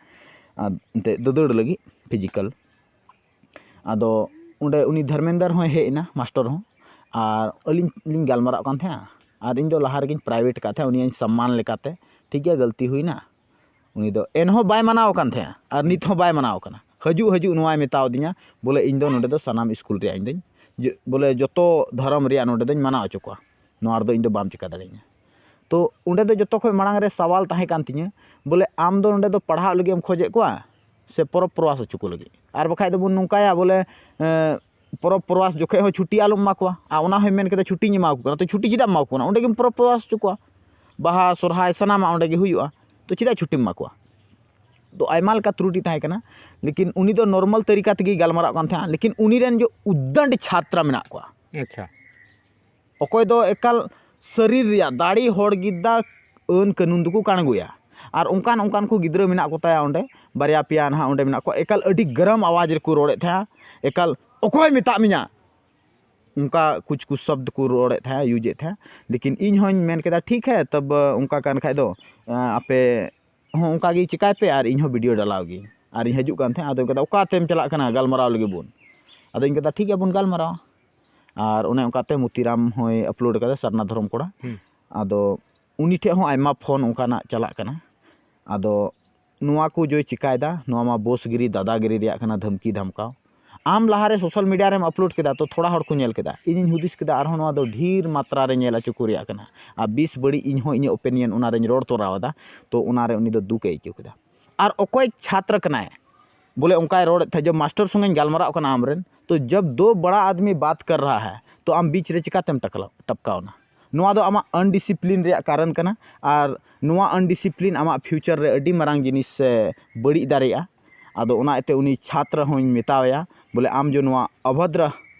ᱟᱨ ᱮᱱᱛᱮᱫ ᱫᱟᱹᱫᱟᱹᱲ ᱞᱟᱹᱜᱤᱫ ᱯᱷᱤᱡᱤᱠᱟᱞ᱾ ᱟᱫᱚ ᱚᱸᱰᱮ ᱩᱱᱤ ᱫᱷᱚᱨᱢᱮᱱᱫᱚᱨ ᱦᱚᱸᱭ ᱦᱮᱡ ᱮᱱᱟ, ᱢᱟᱥᱴᱚᱨ ᱦᱚᱸ, ᱟᱨ ᱟᱹᱞᱤᱧ ᱞᱤᱧ ᱜᱟᱞᱢᱟᱨᱟᱜ ᱠᱟᱱ ᱛᱟᱦᱮᱸᱫ᱾ ᱟᱨ ᱤᱧ ᱫᱚ ᱞᱟᱦᱟ ᱨᱮᱜᱮᱧ ᱯᱨᱟᱭᱵᱷᱮᱴ ᱟᱠᱟᱫ ᱛᱟᱦᱮᱸᱫ ᱩᱱᱤᱭᱟᱜ ᱥᱚᱢᱢᱟᱱ ᱞᱮᱠᱟᱛᱮ, ᱴᱷᱤᱠ ᱜᱮᱭᱟ, ᱜᱟᱹᱞᱛᱤ ᱦᱩᱭᱱᱟ᱾ ᱩᱱᱤ ᱫᱚ ᱮᱱᱦᱚᱸ ᱵᱟᱭ ᱢᱟᱱᱟᱣ ᱠᱟᱱ ᱛᱟᱦᱮᱸᱫ ᱟᱨ ᱱᱤᱛ ᱦᱚᱸ ᱵᱟᱭ ᱢᱟᱱᱟᱣ ᱠᱟᱱᱟ᱾ ᱦᱤᱡᱩᱜ ᱦᱤᱡᱩᱜ ᱱᱚᱣᱟᱭ ᱢᱮᱛᱟᱣ ᱫᱤᱧᱟ ᱵᱚᱞᱮ ᱤᱧ ᱫᱚ ᱱᱚᱰᱮ ᱫᱚ ᱥᱟᱱᱟᱢ ᱥᱠᱩᱞ ᱨᱮᱭᱟᱜ ᱤᱧ ᱫᱚᱧ ᱡᱮ-, ᱵᱚᱞᱮ ᱡᱚᱛᱚ ᱫᱷᱚᱨᱚᱢ ᱨᱮᱭᱟᱜ ᱱᱚᱰᱮ ᱫᱚᱧ ᱢᱟᱱᱟᱣ ᱦᱚᱪᱚ ᱠᱚᱣᱟ, ᱱᱚᱣᱟ ᱨᱮᱫᱚ ᱤᱧ ᱫᱚ ᱵᱟᱢ ᱪᱤᱠᱟ ᱫᱟᱲᱮᱭᱟᱹᱧᱟ᱾ ᱛᱚ ᱚᱸᱰᱮ ᱫᱚ ᱡᱚᱛᱚ ᱠᱷᱚᱱ ᱢᱟᱲᱟᱝ ᱨᱮ ᱥᱟᱣᱟᱞ ᱛᱟᱦᱮᱸ ᱠᱟᱱ ᱛᱤᱧᱟᱹ ᱵᱚᱞᱮ ᱟᱢ ᱫᱚ ᱱᱚᱰᱮ ᱫᱚ ᱯᱟᱲᱦᱟᱜ ᱞᱟᱹᱜᱤᱫ ᱮᱢ ᱠᱷᱚᱡᱮᱫ ᱠᱚᱣᱟ ᱥᱮ ᱯᱚᱨᱚᱵᱽ ᱯᱚᱨᱵᱟᱥ ᱦᱚᱪᱚ ᱠᱚ ᱞᱟᱹᱜᱤᱫ? ᱟᱨ ᱵᱟᱠᱷᱟᱡ ᱫᱚᱵᱚᱱ ᱱᱚᱝᱠᱟᱭᱟ ᱵᱚᱞᱮ, ᱮᱸ, ᱯᱚᱨᱚᱵᱽ ᱯᱚᱨᱵᱟᱥ ᱡᱚᱠᱷᱮᱡ ᱦᱚᱸ ᱪᱷᱩᱴᱤ ᱟᱞᱚᱢ ᱮᱢᱟ ᱠᱚᱣᱟ᱾ ᱟᱨ ᱚᱱᱟ ᱦᱚᱸᱭ ᱢᱮᱱ ᱠᱮᱫᱟ ᱪᱷᱩᱴᱤᱧ ᱮᱢᱟ ᱠᱚ ᱠᱟᱱᱟ, ᱛᱚ ᱪᱷᱩᱴᱤ ᱪᱮᱫᱟᱜ ᱮᱢ ᱮᱢᱟ ᱠᱚ ᱠᱟᱱᱟ? ᱚᱸᱰᱮ ᱜᱮᱢ ᱯᱚᱨᱚᱵᱽ ᱯᱚᱨᱵᱟᱥ ᱦᱚᱪᱚ ᱠᱚᱣᱟ, ᱵᱟᱦᱟ ᱥᱚᱨᱦᱟᱭ ᱥᱟᱱᱟᱢᱟᱜ ᱚᱸᱰᱮ ᱜᱮ ᱦᱩᱭᱩᱜᱼᱟ, ᱛᱚ ᱪᱮᱫᱟᱜ ᱪᱷᱩᱴᱤᱢ ᱮᱢᱟ ᱠᱚᱣᱟ? ᱛᱚ ᱟᱭᱢᱟ ᱞᱮᱠᱟ ᱛᱨᱩᱴᱤ ᱛᱟᱦᱮᱸ ᱠᱟᱱᱟ, ᱞᱮᱠᱤᱱ ᱩᱱᱤ ᱫᱚ ᱱᱚᱨᱢᱟᱞ ᱛᱟᱹᱨᱤᱠᱟ ᱛᱮᱜᱮᱭ ᱜᱟᱞᱢᱟᱨᱟᱜ ᱠᱟᱱ ᱛᱟᱦᱮᱸᱫ᱾ ᱞᱮᱠᱤᱱ ᱩᱱᱤ ᱨᱮᱱ ᱡᱚ ᱩᱫᱫᱟᱱᱰ ᱪᱷᱟᱛᱨᱟ ᱢᱮᱱᱟᱜ ᱠᱚᱣᱟ, ᱟᱪᱪᱷᱟ᱾ ᱚᱠᱚᱭ ᱫᱚ ᱮᱠᱟᱞ ᱥᱟᱹᱨᱤᱨ ᱨᱮᱭᱟᱜ ᱫᱟᱲᱮ ᱦᱚᱲ ᱜᱤᱫᱟ ᱟᱹᱱ ᱠᱟᱹᱱᱩᱱ ᱫᱚᱠᱚ ᱠᱟᱬᱜᱚᱭᱟ᱾ ᱟᱨ ᱚᱱᱠᱟᱱ ᱚᱱᱠᱟᱱ ᱠᱚ ᱜᱤᱫᱽᱨᱟᱹ ᱢᱮᱱᱟᱜ ᱠᱚᱛᱟᱭᱟ ᱚᱸᱰᱮ, ᱵᱟᱨᱭᱟ ᱯᱮᱭᱟ ᱱᱟᱦᱟᱜ ᱚᱸᱰᱮ ᱢᱮᱱᱟᱜ ᱠᱚᱣᱟ, ᱮᱠᱟᱞ ᱟᱹᱰᱤ ᱜᱚᱨᱚᱢ ᱟᱣᱟᱡᱽ ᱨᱮᱠᱚ ᱨᱚᱲᱮᱫ ᱛᱟᱦᱮᱸᱜᱼᱟ, ᱮᱠᱟᱞ ᱚᱠᱚᱭ ᱢᱮᱛᱟᱜ ᱢᱮᱭᱟ? ᱚᱱᱠᱟ ᱠᱩᱪ ᱠᱩᱪ ᱥᱚᱵᱫ ᱠᱚ ᱨᱚᱲᱮᱫ ᱛᱟᱦᱮᱸᱫ, ᱤᱭᱩᱡᱮᱫ ᱛᱟᱦᱮᱸᱫ᱾ ᱞᱮᱠᱤᱱ ᱤᱧ ᱦᱚᱧ ᱢᱮᱱ ᱠᱮᱫᱟ, ᱴᱷᱤᱠ ᱦᱮ, ᱛᱚᱵ ᱚᱱᱠᱟ ᱠᱟᱱ ᱠᱷᱟᱡ ᱫᱚ ᱟᱯᱮ ᱦᱚᱸ ᱚᱱᱠᱟ ᱜᱮ ᱪᱤᱠᱟᱭ ᱯᱮ, ᱟᱨ ᱤᱧ ᱦᱚᱸ ᱵᱷᱤᱰᱤᱭᱳ ᱰᱟᱞᱟᱣ ᱜᱮ, ᱟᱨ ᱤᱧ ᱦᱤᱡᱩᱜ ᱠᱟᱱ ᱛᱟᱦᱮᱸᱫ᱾ ᱟᱫᱚ ᱚᱱᱠᱟᱭᱫᱟ, ᱚᱠᱟ ᱛᱮᱢ ᱪᱟᱞᱟᱜ ᱠᱟᱱᱟ ᱜᱟᱞᱢᱟᱨᱟᱣ ᱞᱟᱹᱜᱤᱫ ᱵᱚᱱ? ᱟᱫᱚ ᱤᱧ ᱠᱟᱫᱟ, ᱴᱷᱤᱠ ᱜᱮᱭᱟ, ᱵᱚᱱ ᱜᱟᱞᱢᱟᱨᱟᱣᱟ᱾ ᱟᱨ ᱚᱱᱮ ᱚᱱᱠᱟᱛᱮ ᱢᱩᱛᱤᱨᱟᱢ ᱦᱚᱸᱭ ᱟᱯᱞᱳᱰ ᱠᱟᱫᱟ, ᱥᱟᱨᱱᱟ ᱫᱷᱚᱨᱚᱢ ᱠᱚᱲᱟ᱾ ᱟᱫᱚ ᱩᱱᱤ ᱴᱷᱮᱡ ᱦᱚᱸ ᱟᱭᱢᱟ ᱯᱷᱳᱱ ᱚᱱᱠᱟᱱᱟᱜ ᱪᱟᱞᱟᱜ ᱠᱟᱱᱟ᱾ ᱟᱫᱚ ᱱᱚᱣᱟ ᱠᱚ ᱡᱚᱭ ᱪᱤᱠᱟᱭᱫᱟ, ᱱᱚᱣᱟ ᱢᱟ ᱵᱚᱥᱜᱤᱨᱤ ᱫᱟᱫᱟᱜᱤᱨᱤ ᱨᱮᱭᱟᱜ ᱠᱟᱱᱟ, ᱫᱷᱟᱢᱠᱤ ᱫᱷᱟᱢᱠᱟᱣ᱾ ᱟᱢ ᱞᱟᱦᱟᱨᱮ ᱥᱳᱥᱟᱞ ᱢᱤᱰᱤᱭᱟ ᱨᱮᱢ ᱟᱯᱞᱳᱰ ᱠᱮᱫᱟ, ᱛᱚ ᱛᱷᱚᱲᱟ ᱦᱚᱲ ᱠᱚ ᱧᱮᱞ ᱠᱮᱫᱟ᱾ ᱤᱧᱤᱧ ᱦᱩᱫᱤᱥ ᱠᱮᱫᱟ, ᱟᱨᱦᱚᱸ ᱱᱚᱣᱟ ᱫᱚ ᱰᱷᱮᱨ ᱢᱟᱛᱨᱟ ᱨᱮ ᱧᱮᱞ ᱦᱚᱪᱚ ᱠᱚ ᱨᱮᱭᱟᱜ ᱠᱟᱱᱟ᱾ ᱟᱨ ᱵᱤᱥ ᱵᱟᱹᱲᱤᱡ ᱤᱧ ᱦᱚᱸ ᱤᱧᱟᱹᱜ ᱳᱯᱤᱱᱤᱭᱚᱱ ᱚᱱᱟ ᱨᱮᱧ ᱨᱚᱲ ᱛᱚᱨᱟᱣ ᱮᱫᱟ, ᱛᱚ ᱚᱱᱟᱨᱮ ᱩᱱᱤ ᱫᱚ ᱫᱩᱠ ᱮ ᱟᱹᱭᱠᱟᱹᱣ ᱠᱮᱫᱟ᱾ ᱟᱨ ᱚᱠᱚᱭ ᱪᱷᱟᱛᱨᱚ ᱠᱟᱱᱟᱭ, ᱵᱚᱞᱮ ᱚᱱᱠᱟᱭ ᱨᱚᱲᱮᱫ ᱛᱟᱦᱮᱸᱫ, ᱡᱚᱵ ᱢᱟᱥᱴᱟᱨ ᱥᱚᱸᱜᱮᱧ ᱜᱟᱞᱢᱟᱨᱟᱜ ᱠᱟᱱᱟ ᱟᱢᱨᱮᱱ, ᱛᱚ ᱡᱚᱵ ᱫᱚ ᱵᱟᱲᱟ ᱟᱫᱢᱤ ᱵᱟᱛ ᱠᱟᱨ ᱨᱟᱦᱟ ᱦᱟᱭ, ᱛᱚ ᱟᱢ ᱵᱤᱪ ᱨᱮ ᱪᱤᱠᱟᱛᱮᱢ ᱴᱟᱠᱞᱟ-, ᱴᱟᱯᱠᱟᱣᱱᱟ? ᱱᱚᱣᱟ ᱫᱚ ᱟᱢᱟᱜ ᱟᱱᱰᱤᱥᱤᱯᱞᱤᱱ ᱨᱮᱭᱟᱜ ᱠᱟᱨᱚᱱ ᱠᱟᱱᱟ᱾ ᱟᱨ ᱱᱚᱣᱟ ᱟᱱᱰᱤᱥᱤᱯᱞᱤᱱ ᱟᱢᱟᱜ ᱯᱷᱤᱭᱩᱪᱟᱨ ᱨᱮ ᱟᱹᱰᱤ ᱢᱟᱨᱟᱝ ᱡᱤᱱᱤᱥ ᱥᱮ ᱵᱟᱹᱲᱤᱡ ᱫᱟᱲᱮᱭᱟᱜᱼᱟ᱾ ᱟᱫᱚ ᱚᱱᱟ ᱤᱭᱟᱹᱛᱮ ᱩᱱᱤ ᱪᱷᱟᱛᱨᱚ ᱦᱚᱸᱧ ᱢᱮᱛᱟᱣᱟᱭᱟ, ᱵᱚᱞᱮ ᱟᱢ ᱡᱮ ᱱᱚᱣᱟ ᱚᱵᱷᱚᱫᱨᱚ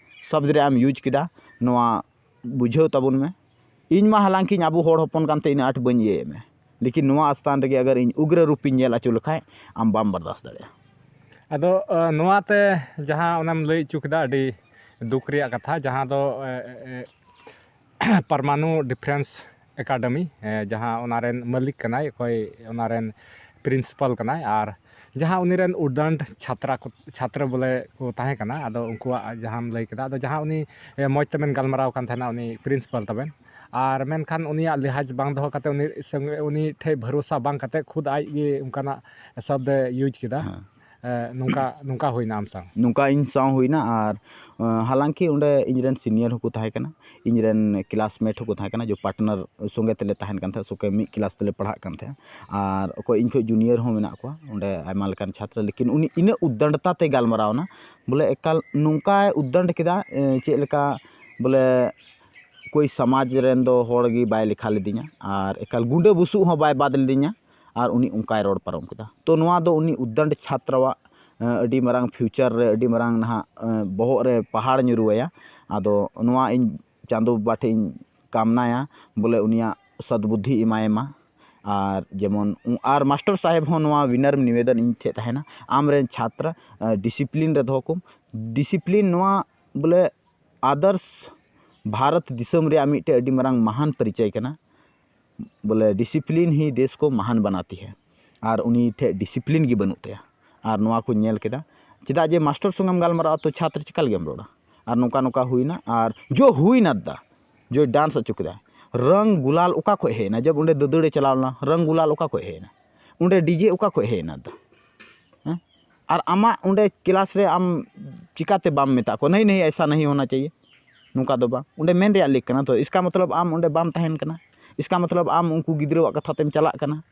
ᱥᱚᱵᱫ ᱨᱮ ᱟᱢ ᱤᱭᱩᱡᱽ ᱠᱮᱫᱟ, ᱱᱚᱣᱟ ᱵᱩᱡᱷᱟᱹᱣ ᱛᱟᱵᱚᱱ ᱢᱮ᱾ ᱤᱧ ᱢᱟ ᱦᱟᱞᱟᱝᱠᱤ ᱤᱧ ᱟᱵᱚ ᱦᱚᱲ ᱦᱚᱯᱚᱱ ᱠᱟᱱᱛᱮ ᱤᱱᱟᱹᱜ ᱟᱸᱴ ᱵᱟᱹᱧ ᱤᱭᱟᱹᱭᱮᱫ ᱢᱮ, ᱞᱮᱠᱤᱱ ᱱᱚᱣᱟ ᱥᱛᱷᱟᱱ ᱨᱮᱜᱮ ᱟᱜᱟᱨ ᱤᱧ ᱩᱜᱽᱨᱚ ᱨᱩᱯᱤᱧ ᱧᱮᱞ ᱦᱚᱪᱚ ᱞᱮᱠᱷᱟᱡ, ᱟᱢ ᱵᱟᱢ ᱵᱟᱨᱫᱟᱥ ᱫᱟᱲᱮᱭᱟᱜᱼᱟ᱾ ᱟᱫᱚ ᱱᱚᱣᱟᱛᱮ ᱡᱟᱦᱟᱸ ᱚᱱᱟᱢ ᱞᱟᱹᱭ ᱦᱚᱪᱚ ᱠᱮᱫᱟ, ᱟᱹᱰᱤ ᱫᱩᱠ ᱨᱮᱭᱟᱜ ᱠᱟᱛᱷᱟ, ᱡᱟᱦᱟᱸ ᱫᱚ ᱯᱟᱨᱢᱟᱱᱩ ᱰᱤᱯᱷᱮᱱᱥ ᱮᱠᱟᱰᱮᱢᱤ, ᱡᱟᱦᱟᱸ ᱚᱱᱟ ᱨᱮᱱ ᱢᱟᱹᱞᱤᱠ ᱠᱟᱱᱟᱭ, ᱚᱠᱚᱭ ᱚᱱᱟ ᱨᱮᱱ ᱯᱨᱤᱱᱥᱤᱯᱟᱞ ᱠᱟᱱᱟᱭ, ᱟᱨ ᱡᱟᱦᱟᱸ ᱩᱱᱤ ᱨᱮᱱ ᱩᱫᱽᱫᱟᱱᱰ ᱪᱷᱟᱛᱨᱟ ᱠᱚ, ᱪᱷᱟᱛᱨᱚ ᱵᱚᱞᱮ ᱠᱚ ᱛᱟᱦᱮᱸ ᱠᱟᱱᱟ, ᱟᱫᱚ ᱩᱱᱠᱩᱣᱟᱜ ᱡᱟᱦᱟᱸᱢ ᱞᱟᱹᱭ ᱠᱮᱫᱟ, ᱟᱫᱚ ᱡᱟᱦᱟᱸ ᱩᱱᱤ ᱢᱚᱡᱽ ᱛᱮᱵᱮᱱ ᱜᱟᱞᱢᱟᱨᱟᱣ ᱠᱟᱱ ᱛᱟᱦᱮᱱᱟ, ᱩᱱᱤ ᱯᱨᱤᱱᱥᱤᱯᱟᱞ ᱛᱟᱵᱮᱱ, ᱟᱨ ᱢᱮᱱᱠᱷᱟᱱ ᱩᱱᱤᱭᱟᱜ ᱞᱮᱦᱟᱡᱽ ᱵᱟᱝ ᱫᱚᱦᱚ ᱠᱟᱛᱮ, ᱩᱱᱤ ᱥᱚᱸᱜᱮ, ᱩᱱᱤ ᱴᱷᱮᱡ ᱵᱷᱟᱨᱚᱥᱟ ᱵᱟᱝ ᱠᱟᱛᱮ, ᱠᱷᱩᱫ ᱟᱡ ᱜᱮ ᱚᱱᱠᱟᱱᱟᱜ ᱥᱚᱵᱫ ᱮ ᱤᱭᱩᱡᱽ ᱠᱮᱫᱟ᱾ ᱱᱚᱝᱠᱟ, ᱱᱚᱝᱠᱟ ᱦᱩᱭᱱᱟ ᱟᱢ ᱥᱟᱶ? ᱱᱚᱝᱠᱟ ᱤᱧ ᱥᱟᱶ ᱦᱩᱭᱱᱟ᱾ ᱟᱨ ᱦᱟᱞᱟᱝᱠᱤ ᱚᱸᱰᱮ ᱤᱧ ᱨᱮᱱ ᱥᱤᱱᱤᱭᱟᱨ ᱦᱚᱸᱠᱚ ᱛᱟᱦᱮᱸ ᱠᱟᱱᱟ, ᱤᱧ ᱨᱮᱱ ᱠᱞᱟᱥᱢᱮᱴ ᱦᱚᱸᱠᱚ ᱛᱟᱦᱮᱸ ᱠᱟᱱᱟ, ᱡᱚ ᱯᱟᱨᱴᱱᱟᱨ ᱥᱚᱸᱜᱮ ᱛᱮᱞᱮ ᱛᱟᱦᱮᱱ ᱠᱟᱱ ᱛᱟᱦᱮᱸᱫ, ᱥᱚᱸᱜᱮ ᱢᱤᱫ ᱠᱞᱟᱥ ᱛᱮᱞᱮ ᱯᱟᱲᱦᱟᱜ ᱠᱟᱱ ᱛᱟᱦᱮᱸᱫ᱾ ᱟᱨ ᱚᱠᱚᱭ ᱤᱧ ᱠᱷᱚᱱ ᱡᱩᱱᱤᱭᱟᱨ ᱦᱚᱸ ᱢᱮᱱᱟᱜ ᱠᱚᱣᱟ ᱚᱸᱰᱮ ᱟᱭᱢᱟ ᱞᱮᱠᱟᱱ ᱪᱷᱟᱛᱨᱚ, ᱞᱮᱠᱤᱱ ᱩᱱᱤ ᱤᱱᱟᱹᱜ ᱩᱫᱽᱫᱚᱱᱰᱚᱛᱟ ᱛᱮ ᱜᱟᱞᱢᱟᱨᱟᱣ ᱮᱱᱟ, ᱵᱚᱞᱮ ᱮᱠᱟᱞ ᱱᱚᱝᱠᱟᱭ ᱩᱫᱽᱫᱚᱱᱰ ᱠᱮᱫᱟ᱾ ᱪᱮᱫ ᱞᱮᱠᱟ ᱵᱚᱞᱮ ᱠᱳᱭ ᱥᱚᱢᱟᱡᱽ ᱨᱮᱱ ᱫᱚ ᱦᱚᱲ ᱜᱮ ᱵᱟᱭ ᱞᱮᱠᱷᱟ ᱞᱤᱫᱤᱧᱟ, ᱟᱨ ᱮᱠᱟᱞ ᱜᱩᱸᱰᱟᱹ ᱵᱩᱥᱩᱵ ᱦᱚᱸ ᱵᱟᱭ ᱵᱟᱫ ᱞᱤᱫᱤᱧᱟ᱾ ᱟᱨ ᱩᱱᱤ ᱚᱱᱠᱟᱭ ᱨᱚᱲ ᱯᱟᱨᱚᱢ ᱠᱮᱫᱟ᱾ ᱛᱚ ᱱᱚᱣᱟ ᱫᱚ ᱩᱱᱤ ᱩᱫᱽᱫᱚᱱᱰ ᱪᱷᱟᱛᱨᱚᱣᱟᱜ ᱟᱹᱰᱤ ᱢᱟᱨᱟᱝ ᱯᱷᱤᱭᱩᱪᱟᱨ ᱨᱮ, ᱟᱹᱰᱤ ᱢᱟᱨᱟᱝ ᱱᱟᱦᱟᱜ ᱵᱚᱦᱚᱜ ᱨᱮ ᱯᱟᱦᱟᱲ ᱧᱩᱨᱩ ᱟᱭᱟ᱾ ᱟᱫᱚ ᱱᱚᱣᱟ ᱤᱧ ᱪᱟᱸᱫᱚ ᱵᱟᱵᱟ ᱴᱷᱮᱱ ᱤᱧ ᱠᱟᱢᱱᱟᱭᱟ, ᱵᱚᱞᱮ ᱩᱱᱤᱭᱟᱜ ᱥᱚᱫᱵᱩᱫᱽᱫᱷᱤ ᱮᱢᱟᱭ ᱢᱟ᱾ ᱟᱨ ᱡᱮᱢᱚᱱ ᱩ-, ᱟᱨ ᱢᱟᱥᱴᱟᱨ ᱥᱟᱦᱮᱵᱽ ᱦᱚᱸ ᱱᱚᱣᱟ ᱵᱤᱱᱟᱨ ᱱᱤᱵᱮᱫᱚᱱ ᱤᱧ ᱴᱷᱮᱱ ᱛᱟᱦᱮᱱᱟ, ᱟᱢᱨᱮᱱ ᱪᱷᱟᱛᱨᱟ ᱰᱤᱥᱤᱯᱞᱤᱱ ᱨᱮ ᱫᱚᱦᱚ ᱠᱚᱢ᱾ ᱰᱤᱥᱤᱯᱞᱤᱱ ᱱᱚᱣᱟ ᱵᱚᱞᱮ ᱟᱫᱚᱨᱥ ᱵᱷᱟᱨᱚᱛ ᱫᱤᱥᱚᱢ ᱨᱮᱭᱟᱜ ᱢᱤᱫᱴᱮᱱ ᱟᱹᱰᱤ ᱢᱟᱨᱟᱝ ᱢᱟᱦᱟᱱ ᱯᱚᱨᱤᱪᱚᱭ ᱠᱟᱱᱟ᱾ ᱵᱚᱞᱮ, ᱰᱤᱥᱤᱯᱞᱤᱱ ᱦᱤ ᱫᱮᱥ ᱠᱚ ᱢᱟᱦᱟᱱ ᱵᱟᱱᱟᱛᱤ ᱦᱮ᱾ ᱟᱨ ᱩᱱᱤ ᱴᱷᱮᱱ ᱰᱤᱥᱤᱯᱞᱤᱱ ᱜᱮ ᱵᱟᱹᱱᱩᱜ ᱛᱟᱭᱟ᱾ ᱟᱨ ᱱᱚᱣᱟ ᱠᱚᱧ ᱧᱮᱞ ᱠᱮᱫᱟ᱾ ᱪᱮᱫᱟᱜ ᱡᱮ ᱢᱟᱥᱴᱚᱨ ᱥᱚᱸᱜᱮᱢ ᱜᱟᱞᱢᱟᱨᱟᱜᱼᱟ, ᱛᱚ ᱪᱷᱟᱛᱨ ᱪᱮᱠᱟ ᱞᱟᱹᱜᱤᱫ ᱮᱢ ᱨᱚᱲᱟ? ᱟᱨ ᱱᱚᱝᱠᱟ ᱱᱚᱝᱠᱟ ᱦᱩᱭᱱᱟ, ᱟᱨ ᱡᱚ ᱦᱩᱭᱱᱟ ᱫᱟ, ᱡᱚᱭ ᱰᱟᱱᱥ ᱦᱚᱪᱚ ᱠᱮᱫᱟ᱾ ᱨᱚᱝ ᱜᱩᱞᱟᱞ ᱚᱠᱟ ᱠᱷᱚᱡ ᱦᱮᱡ ᱮᱱᱟ? ᱡᱚᱵ ᱚᱸᱰᱮ ᱫᱟᱹᱫᱟᱹᱲᱮ ᱪᱟᱞᱟᱣ ᱞᱮᱱᱟ, ᱨᱚᱝ ᱜᱩᱞᱟᱞ ᱚᱠᱟ ᱠᱷᱚᱡ ᱦᱮᱡ ᱮᱱᱟ? ᱚᱸᱰᱮ ᱰᱤᱡᱮ ᱚᱠᱟ ᱠᱷᱚᱡ ᱦᱮᱡ ᱮᱱᱟ ᱫᱟ? ᱦᱮᱸ? ᱟᱨ ᱟᱢᱟᱜ ᱚᱸᱰᱮ ᱠᱞᱟᱥ ᱨᱮ ᱟᱢ ᱪᱤᱠᱟᱛᱮ ᱵᱟᱢ ᱢᱮᱛᱟᱜ ᱠᱚᱣᱟ, "ᱱᱟᱦᱤ, ᱱᱟᱦᱤ, ᱮᱥᱟ ᱱᱟᱦᱤ ᱦᱳᱱᱟ ᱪᱟᱦᱤᱭᱮ"? ᱱᱚᱝᱠᱟ ᱫᱚ ᱵᱟᱝ, ᱚᱸᱰᱮ ᱢᱮᱱ ᱨᱮᱭᱟᱜ ᱞᱮᱠ ᱠᱟᱱᱟ᱾ ᱛᱚ ᱤᱥᱠᱟ ᱢᱚᱛᱞᱚᱵ ᱟᱢ ᱚᱸᱰᱮ ᱵᱟᱢ ᱛᱟᱦᱮᱱ ᱠᱟᱱᱟ, ᱤᱥᱠᱟ ᱢᱚᱛᱞᱚᱵ ᱟᱢ ᱩᱱᱠᱩ ᱜᱤᱫᱽᱨᱟᱹᱣᱟᱜ ᱠᱟᱛᱷᱟ ᱛᱮᱢ ᱪᱟᱞᱟᱜ ᱠᱟᱱᱟ᱾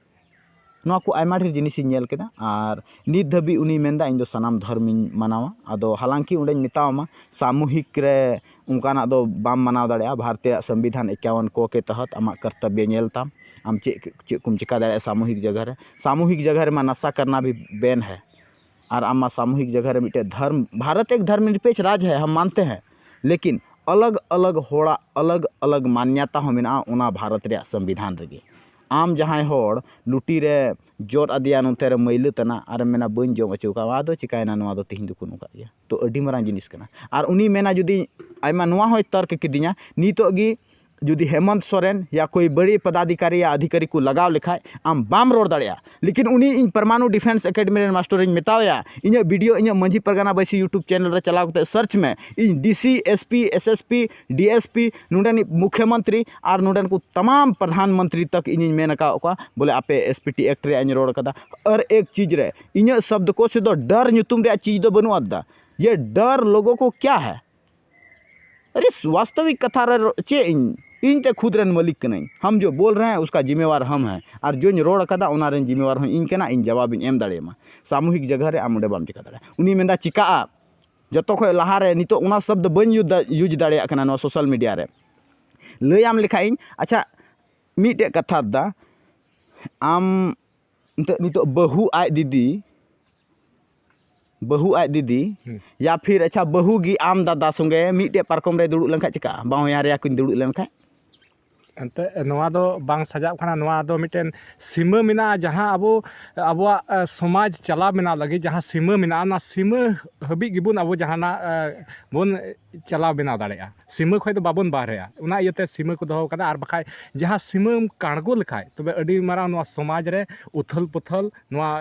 ᱱᱚᱣᱟ ᱠᱚ ᱟᱭᱢᱟ ᱰᱷᱮᱨ ᱡᱤᱱᱤᱥᱤᱧ ᱧᱮᱞ ᱠᱮᱫᱟ᱾ ᱟᱨ ᱱᱤᱛ ᱫᱷᱟᱹᱵᱤᱡ ᱩᱱᱤᱭ ᱢᱮᱱᱫᱟ, "ᱤᱧ ᱫᱚ ᱥᱟᱱᱟᱢ ᱫᱷᱚᱨᱢᱤᱧ ᱢᱟᱱᱟᱣᱟ"᱾ ᱟᱫᱚ ᱦᱟᱞᱟᱝᱠᱤ ᱚᱸᱰᱮᱧ ᱢᱮᱛᱟᱣᱟᱢᱟ, ᱥᱟᱢᱩᱦᱤᱠ ᱨᱮ ᱚᱱᱠᱟᱱᱟᱜ ᱫᱚ ᱵᱟᱢ ᱢᱟᱱᱟᱣ ᱫᱟᱲᱮᱭᱟᱜᱼᱟ᱾ ᱵᱷᱟᱨᱚᱛᱤᱭᱟᱜ ᱥᱚᱝᱵᱤᱫᱷᱟᱱ ᱮᱠᱟᱣᱚᱱ ᱠᱚ ᱠᱮ ᱛᱚᱦᱚᱛ ᱟᱢᱟᱜ ᱠᱚᱨᱛᱚᱵᱵᱚ ᱧᱮᱞ ᱛᱟᱢ, ᱟᱢ ᱪᱮᱫ ᱪᱮᱫ ᱠᱚᱢ ᱪᱤᱠᱟ ᱫᱟᱲᱮᱭᱟᱜᱼᱟ ᱥᱟᱢᱩᱦᱤᱠ ᱡᱟᱭᱜᱟ ᱨᱮ᱾ ᱥᱟᱢᱩᱦᱤᱠ ᱡᱟᱭᱜᱟ ᱨᱮᱢᱟ ᱱᱟᱥᱟ ᱠᱟᱨᱱᱟ ᱵᱷᱤ ᱵᱮᱱ ᱦᱮ᱾ ᱟᱨ ᱟᱢ ᱢᱟ ᱥᱟᱢᱩᱦᱤᱠ ᱡᱟᱭᱜᱟ ᱨᱮ ᱢᱤᱫᱴᱮᱡ ᱫᱷᱚᱨᱢ, ᱵᱷᱟᱨᱚᱛ ᱮᱠ ᱫᱷᱚᱨᱢ ᱱᱤᱨᱯᱮᱠष ᱨᱟᱡᱽ ᱦᱮ, ᱦᱟᱢ ᱢᱟᱱᱛᱮ ᱦᱮ, ᱞᱮᱠᱤᱱ ᱟᱞᱟᱜᱽ ᱟᱞᱟᱜᱽ ᱦᱚᱲᱟᱜ ᱟᱞᱟᱜᱽ ᱟᱞᱟᱜᱽ ᱢᱟᱱᱱᱚᱛᱟ ᱦᱚᱸ ᱢᱮᱱᱟᱜᱼᱟ ᱚᱱᱟ ᱵᱷᱟᱨᱚᱛ ᱨᱮᱭᱟᱜ ᱥᱚᱝᱵᱤᱫᱷᱟᱱ ᱨᱮᱜᱮ᱾ ᱟᱢ ᱡᱟᱦᱟᱸᱭ ᱦᱚᱲ ᱞᱩᱴᱤ ᱨᱮ ᱡᱚᱫ ᱟᱫᱮᱭᱟ, ᱱᱚᱛᱮ ᱨᱮ ᱢᱟᱹᱭᱞᱟᱹ ᱛᱟᱱᱟ, ᱟᱨᱮᱢ ᱢᱮᱱᱟ, "ᱵᱟᱹᱧ ᱡᱚᱢ ᱦᱚᱪᱚ ᱠᱟᱜᱼᱟ, ᱟᱫᱚ ᱪᱤᱠᱟᱭᱮᱱᱟ, ᱱᱚᱣᱟ ᱫᱚ ᱛᱤᱦᱤᱧ ᱫᱚᱠᱚ ᱱᱚᱝᱠᱟ ᱜᱮᱭᱟ"? ᱛᱚ ᱟᱹᱰᱤ ᱢᱟᱨᱟᱝ ᱡᱤᱱᱤᱥ ᱠᱟᱱᱟ᱾ ᱟᱨ ᱩᱱᱤ ᱢᱮᱱᱟ, ᱡᱩᱫᱤ ᱟᱭᱢᱟ ᱱᱚᱣᱟ ᱦᱚᱸᱭ ᱛᱚᱨᱠ ᱠᱤᱫᱤᱧᱟ, ᱱᱤᱛᱚᱜ ᱜᱮ ᱡᱩᱫᱤ ᱦᱮᱢᱚᱱᱛ ᱥᱚᱨᱮᱱ ᱭᱟ ᱠᱳᱭ ᱵᱟᱲᱮ ᱯᱚᱫᱟᱫᱷᱤᱠᱟᱨᱤ ᱭᱟ ᱚᱫᱷᱤᱠᱟᱨᱤ ᱠᱚ ᱞᱟᱜᱟᱣ ᱞᱮᱠᱷᱟᱡ, ᱟᱢ ᱵᱟᱢ ᱨᱚᱲ ᱫᱟᱲᱮᱭᱟᱜᱼᱟ᱾ ᱞᱮᱠᱤᱱ ᱩᱱᱤ ᱤᱧ ᱯᱟᱨᱢᱟᱱᱩ ᱰᱤᱯᱷᱮᱱᱥ ᱮᱠᱟᱰᱮᱢᱤ ᱨᱮᱱ ᱢᱟᱥᱴᱚᱨᱤᱧ ᱢᱮᱛᱟᱣᱟᱭᱟ, ᱤᱧᱟᱹᱜ ᱵᱷᱤᱰᱤᱭᱳ ᱤᱧᱟᱹᱜ ᱢᱟᱹᱡᱷᱤ ᱯᱟᱨᱜᱟᱱᱟ ᱵᱟᱹᱭᱥᱤ YouTube ᱪᱮᱱᱮᱞ ᱨᱮ ᱪᱟᱞᱟᱣ ᱠᱟᱛᱮ ᱥᱟᱨᱪ ᱢᱮ, ᱤᱧ D C, S P, S S P, D S P, ᱱᱚᱰᱮᱱᱤᱡ ᱢᱩᱠᱷᱭᱚᱢᱚᱱᱛᱨᱤ ᱟᱨ ᱱᱚᱰᱮᱱ ᱠᱚ ᱛᱟᱢᱟᱢ ᱯᱨᱚᱫᱷᱟᱱ ᱢᱚᱱᱛᱨᱤ ᱛᱟᱠ ᱤᱧᱤᱧ ᱢᱮᱱ ᱟᱠᱟᱫ ᱠᱚᱣᱟ, ᱵᱚᱞᱮ ᱟᱯᱮ ᱮᱥ ᱯᱤ ᱴᱤ ᱮᱠᱴ ᱨᱮᱭᱟᱜ ᱤᱧ ᱨᱚᱲ ᱠᱟᱫᱟ᱾ ᱦᱟᱨ ᱮᱠ ᱪᱤᱡᱽ ᱨᱮ ᱤᱧᱟᱹᱜ ᱥᱚᱵᱫᱚᱠᱳᱥ ᱨᱮᱫᱚ ᱰᱟᱨ ᱧᱩᱛᱩᱢ ᱨᱮᱭᱟᱜ ᱪᱤᱡᱽ ᱫᱚ ᱵᱟᱹᱱᱩᱜ ᱟᱫᱟ᱾ ᱭᱮ ᱰᱟᱨ ᱞᱳᱜᱳ ᱠᱚ ᱠᱭᱟ ᱦᱮ? ᱟᱨᱮ, ᱣᱟᱥᱛᱚᱵᱤᱠ ᱠᱟᱛᱷᱟ ᱨᱮ ᱨᱚ-, ᱪᱮᱫ ᱤᱧ, ᱤᱧ ᱛᱮ ᱠᱷᱩᱫ ᱨᱮᱱ ᱢᱟᱹᱞᱤᱠ ᱠᱟᱹᱱᱟᱹᱧ᱾ ᱦᱟᱢ ᱡᱳ ᱵᱳᱞ ᱨᱟᱦᱮ ᱦᱮᱸ, ᱩᱥᱠᱟ ᱡᱤᱢᱢᱮᱣᱟᱨ ᱦᱟᱢ ᱦᱮᱸ᱾ ᱟᱨ ᱡᱳᱧ ᱨᱚᱲ ᱟᱠᱟᱫᱟ, ᱚᱱᱟ ᱨᱮᱱ ᱡᱤᱢᱢᱮᱣᱟᱨ ᱦᱚᱸ ᱤᱧ ᱠᱟᱱᱟ, ᱤᱧ ᱡᱟᱣᱟᱵ ᱤᱧ ᱮᱢ ᱫᱟᱲᱮᱭᱟᱢᱟ᱾ ᱥᱟᱢᱩᱦᱤᱠ ᱡᱟᱭᱜᱟ ᱨᱮ ᱟᱢ ᱚᱸᱰᱮ ᱵᱟᱢ ᱪᱤᱠᱟ ᱫᱟᱲᱮᱭᱟᱜᱼᱟ᱾ ᱩᱱᱤ ᱢᱮᱱᱫᱟ, ᱪᱤᱠᱟᱜᱼᱟ? ᱡᱚᱛᱚ ᱠᱷᱚᱡ ᱞᱟᱦᱟ ᱨᱮ ᱱᱤᱛᱚᱜ ᱚᱱᱟ ᱥᱚᱵᱫ ᱵᱟᱹᱧ ᱭᱩᱡᱽ ᱫᱟ-, ᱭᱩᱡᱽ ᱫᱟᱲᱮᱭᱟᱜ ᱠᱟᱱᱟ ᱱᱚᱣᱟ ᱥᱳᱥᱟᱞ ᱢᱤᱰᱤᱭᱟ ᱨᱮ᱾ ᱞᱟᱹᱭᱟᱢ ᱞᱮᱠᱷᱟᱡ ᱤᱧ, ᱟᱪᱪᱷᱟ, ᱢᱤᱫᱴᱮᱡ ᱠᱟᱛᱷᱟ ᱫᱟ, ᱟᱢ ᱱᱤᱛᱚᱜ, ᱱᱤᱛᱚᱜ ᱵᱟᱹᱦᱩ ᱟᱡ ᱫᱤᱫᱤ, ᱵᱟᱹᱦᱩ ᱟᱡ ᱫᱤᱫᱤ, ᱦᱩᱸ᱾ ᱭᱟ ᱯᱷᱤᱨ, ᱟᱪᱪᱷᱟ, ᱵᱟᱹᱦᱩ ᱜᱮ ᱟᱢ ᱫᱟᱫᱟ ᱥᱚᱸᱜᱮ ᱢᱤᱫᱴᱮᱡ ᱯᱟᱨᱠᱚᱢ ᱨᱮ ᱫᱩᱲᱩᱵ ᱞᱮᱱᱠᱷᱟᱡ ᱪᱤᱠᱟᱹᱜᱼᱟ? ᱵᱟᱦᱚᱧᱦᱟᱨᱤᱧ ᱠᱤᱱ ᱫᱩᱲᱩᱵ ᱞᱮᱱᱠᱷᱟᱡ? ᱮᱱᱛᱮᱫ ᱱᱚᱣᱟ ᱫᱚ ᱵᱟᱝ ᱥᱟᱡᱟᱜ ᱠᱟᱱᱟ᱾ ᱱᱚᱣᱟ ᱫᱚ ᱢᱤᱫᱴᱮᱱ ᱥᱤᱢᱟᱹ ᱢᱮᱱᱟᱜᱼᱟ, ᱡᱟᱦᱟᱸ ᱟᱵᱚ, ᱟᱵᱚᱣᱟᱜ ᱥᱚᱢᱟᱡᱽ ᱪᱟᱞᱟᱣ ᱵᱮᱱᱟᱣ ᱞᱟᱹᱜᱤᱫ ᱡᱟᱦᱟᱸ ᱥᱤᱢᱟᱹ ᱢᱮᱱᱟᱜᱼᱟ, ᱚᱱᱟ ᱥᱤᱢᱟᱹ ᱦᱟᱹᱵᱤᱡ ᱜᱮᱵᱚᱱ ᱟᱵᱚ ᱡᱟᱦᱟᱱᱟᱜ ᱵᱚᱱ ᱪᱟᱞᱟᱣ ᱵᱮᱱᱟᱣ ᱫᱟᱲᱮᱭᱟᱜᱼᱟ᱾ ᱥᱤᱢᱟᱹ ᱠᱷᱚᱱ ᱫᱚ ᱵᱟᱵᱚᱱ ᱵᱟᱦᱨᱮᱜᱼᱟ, ᱚᱱᱟ ᱤᱭᱟᱹᱛᱮ ᱥᱤᱢᱟᱹ ᱠᱚ ᱫᱚᱦᱚ ᱠᱟᱫᱟ᱾ ᱟᱨ ᱵᱟᱠᱷᱟᱡ ᱡᱟᱦᱟᱸ ᱥᱤᱢᱟᱹᱢ ᱠᱟᱬᱜᱚ ᱞᱮᱠᱷᱟᱡ, ᱛᱚᱵᱮ ᱟᱹᱰᱤ ᱢᱟᱨᱟᱝ ᱱᱚᱣᱟ ᱥᱚᱢᱟᱡᱽ ᱨᱮ ᱩᱛᱷᱟᱹᱞ ᱯᱩᱛᱷᱟᱹᱞ ᱱᱚᱣᱟ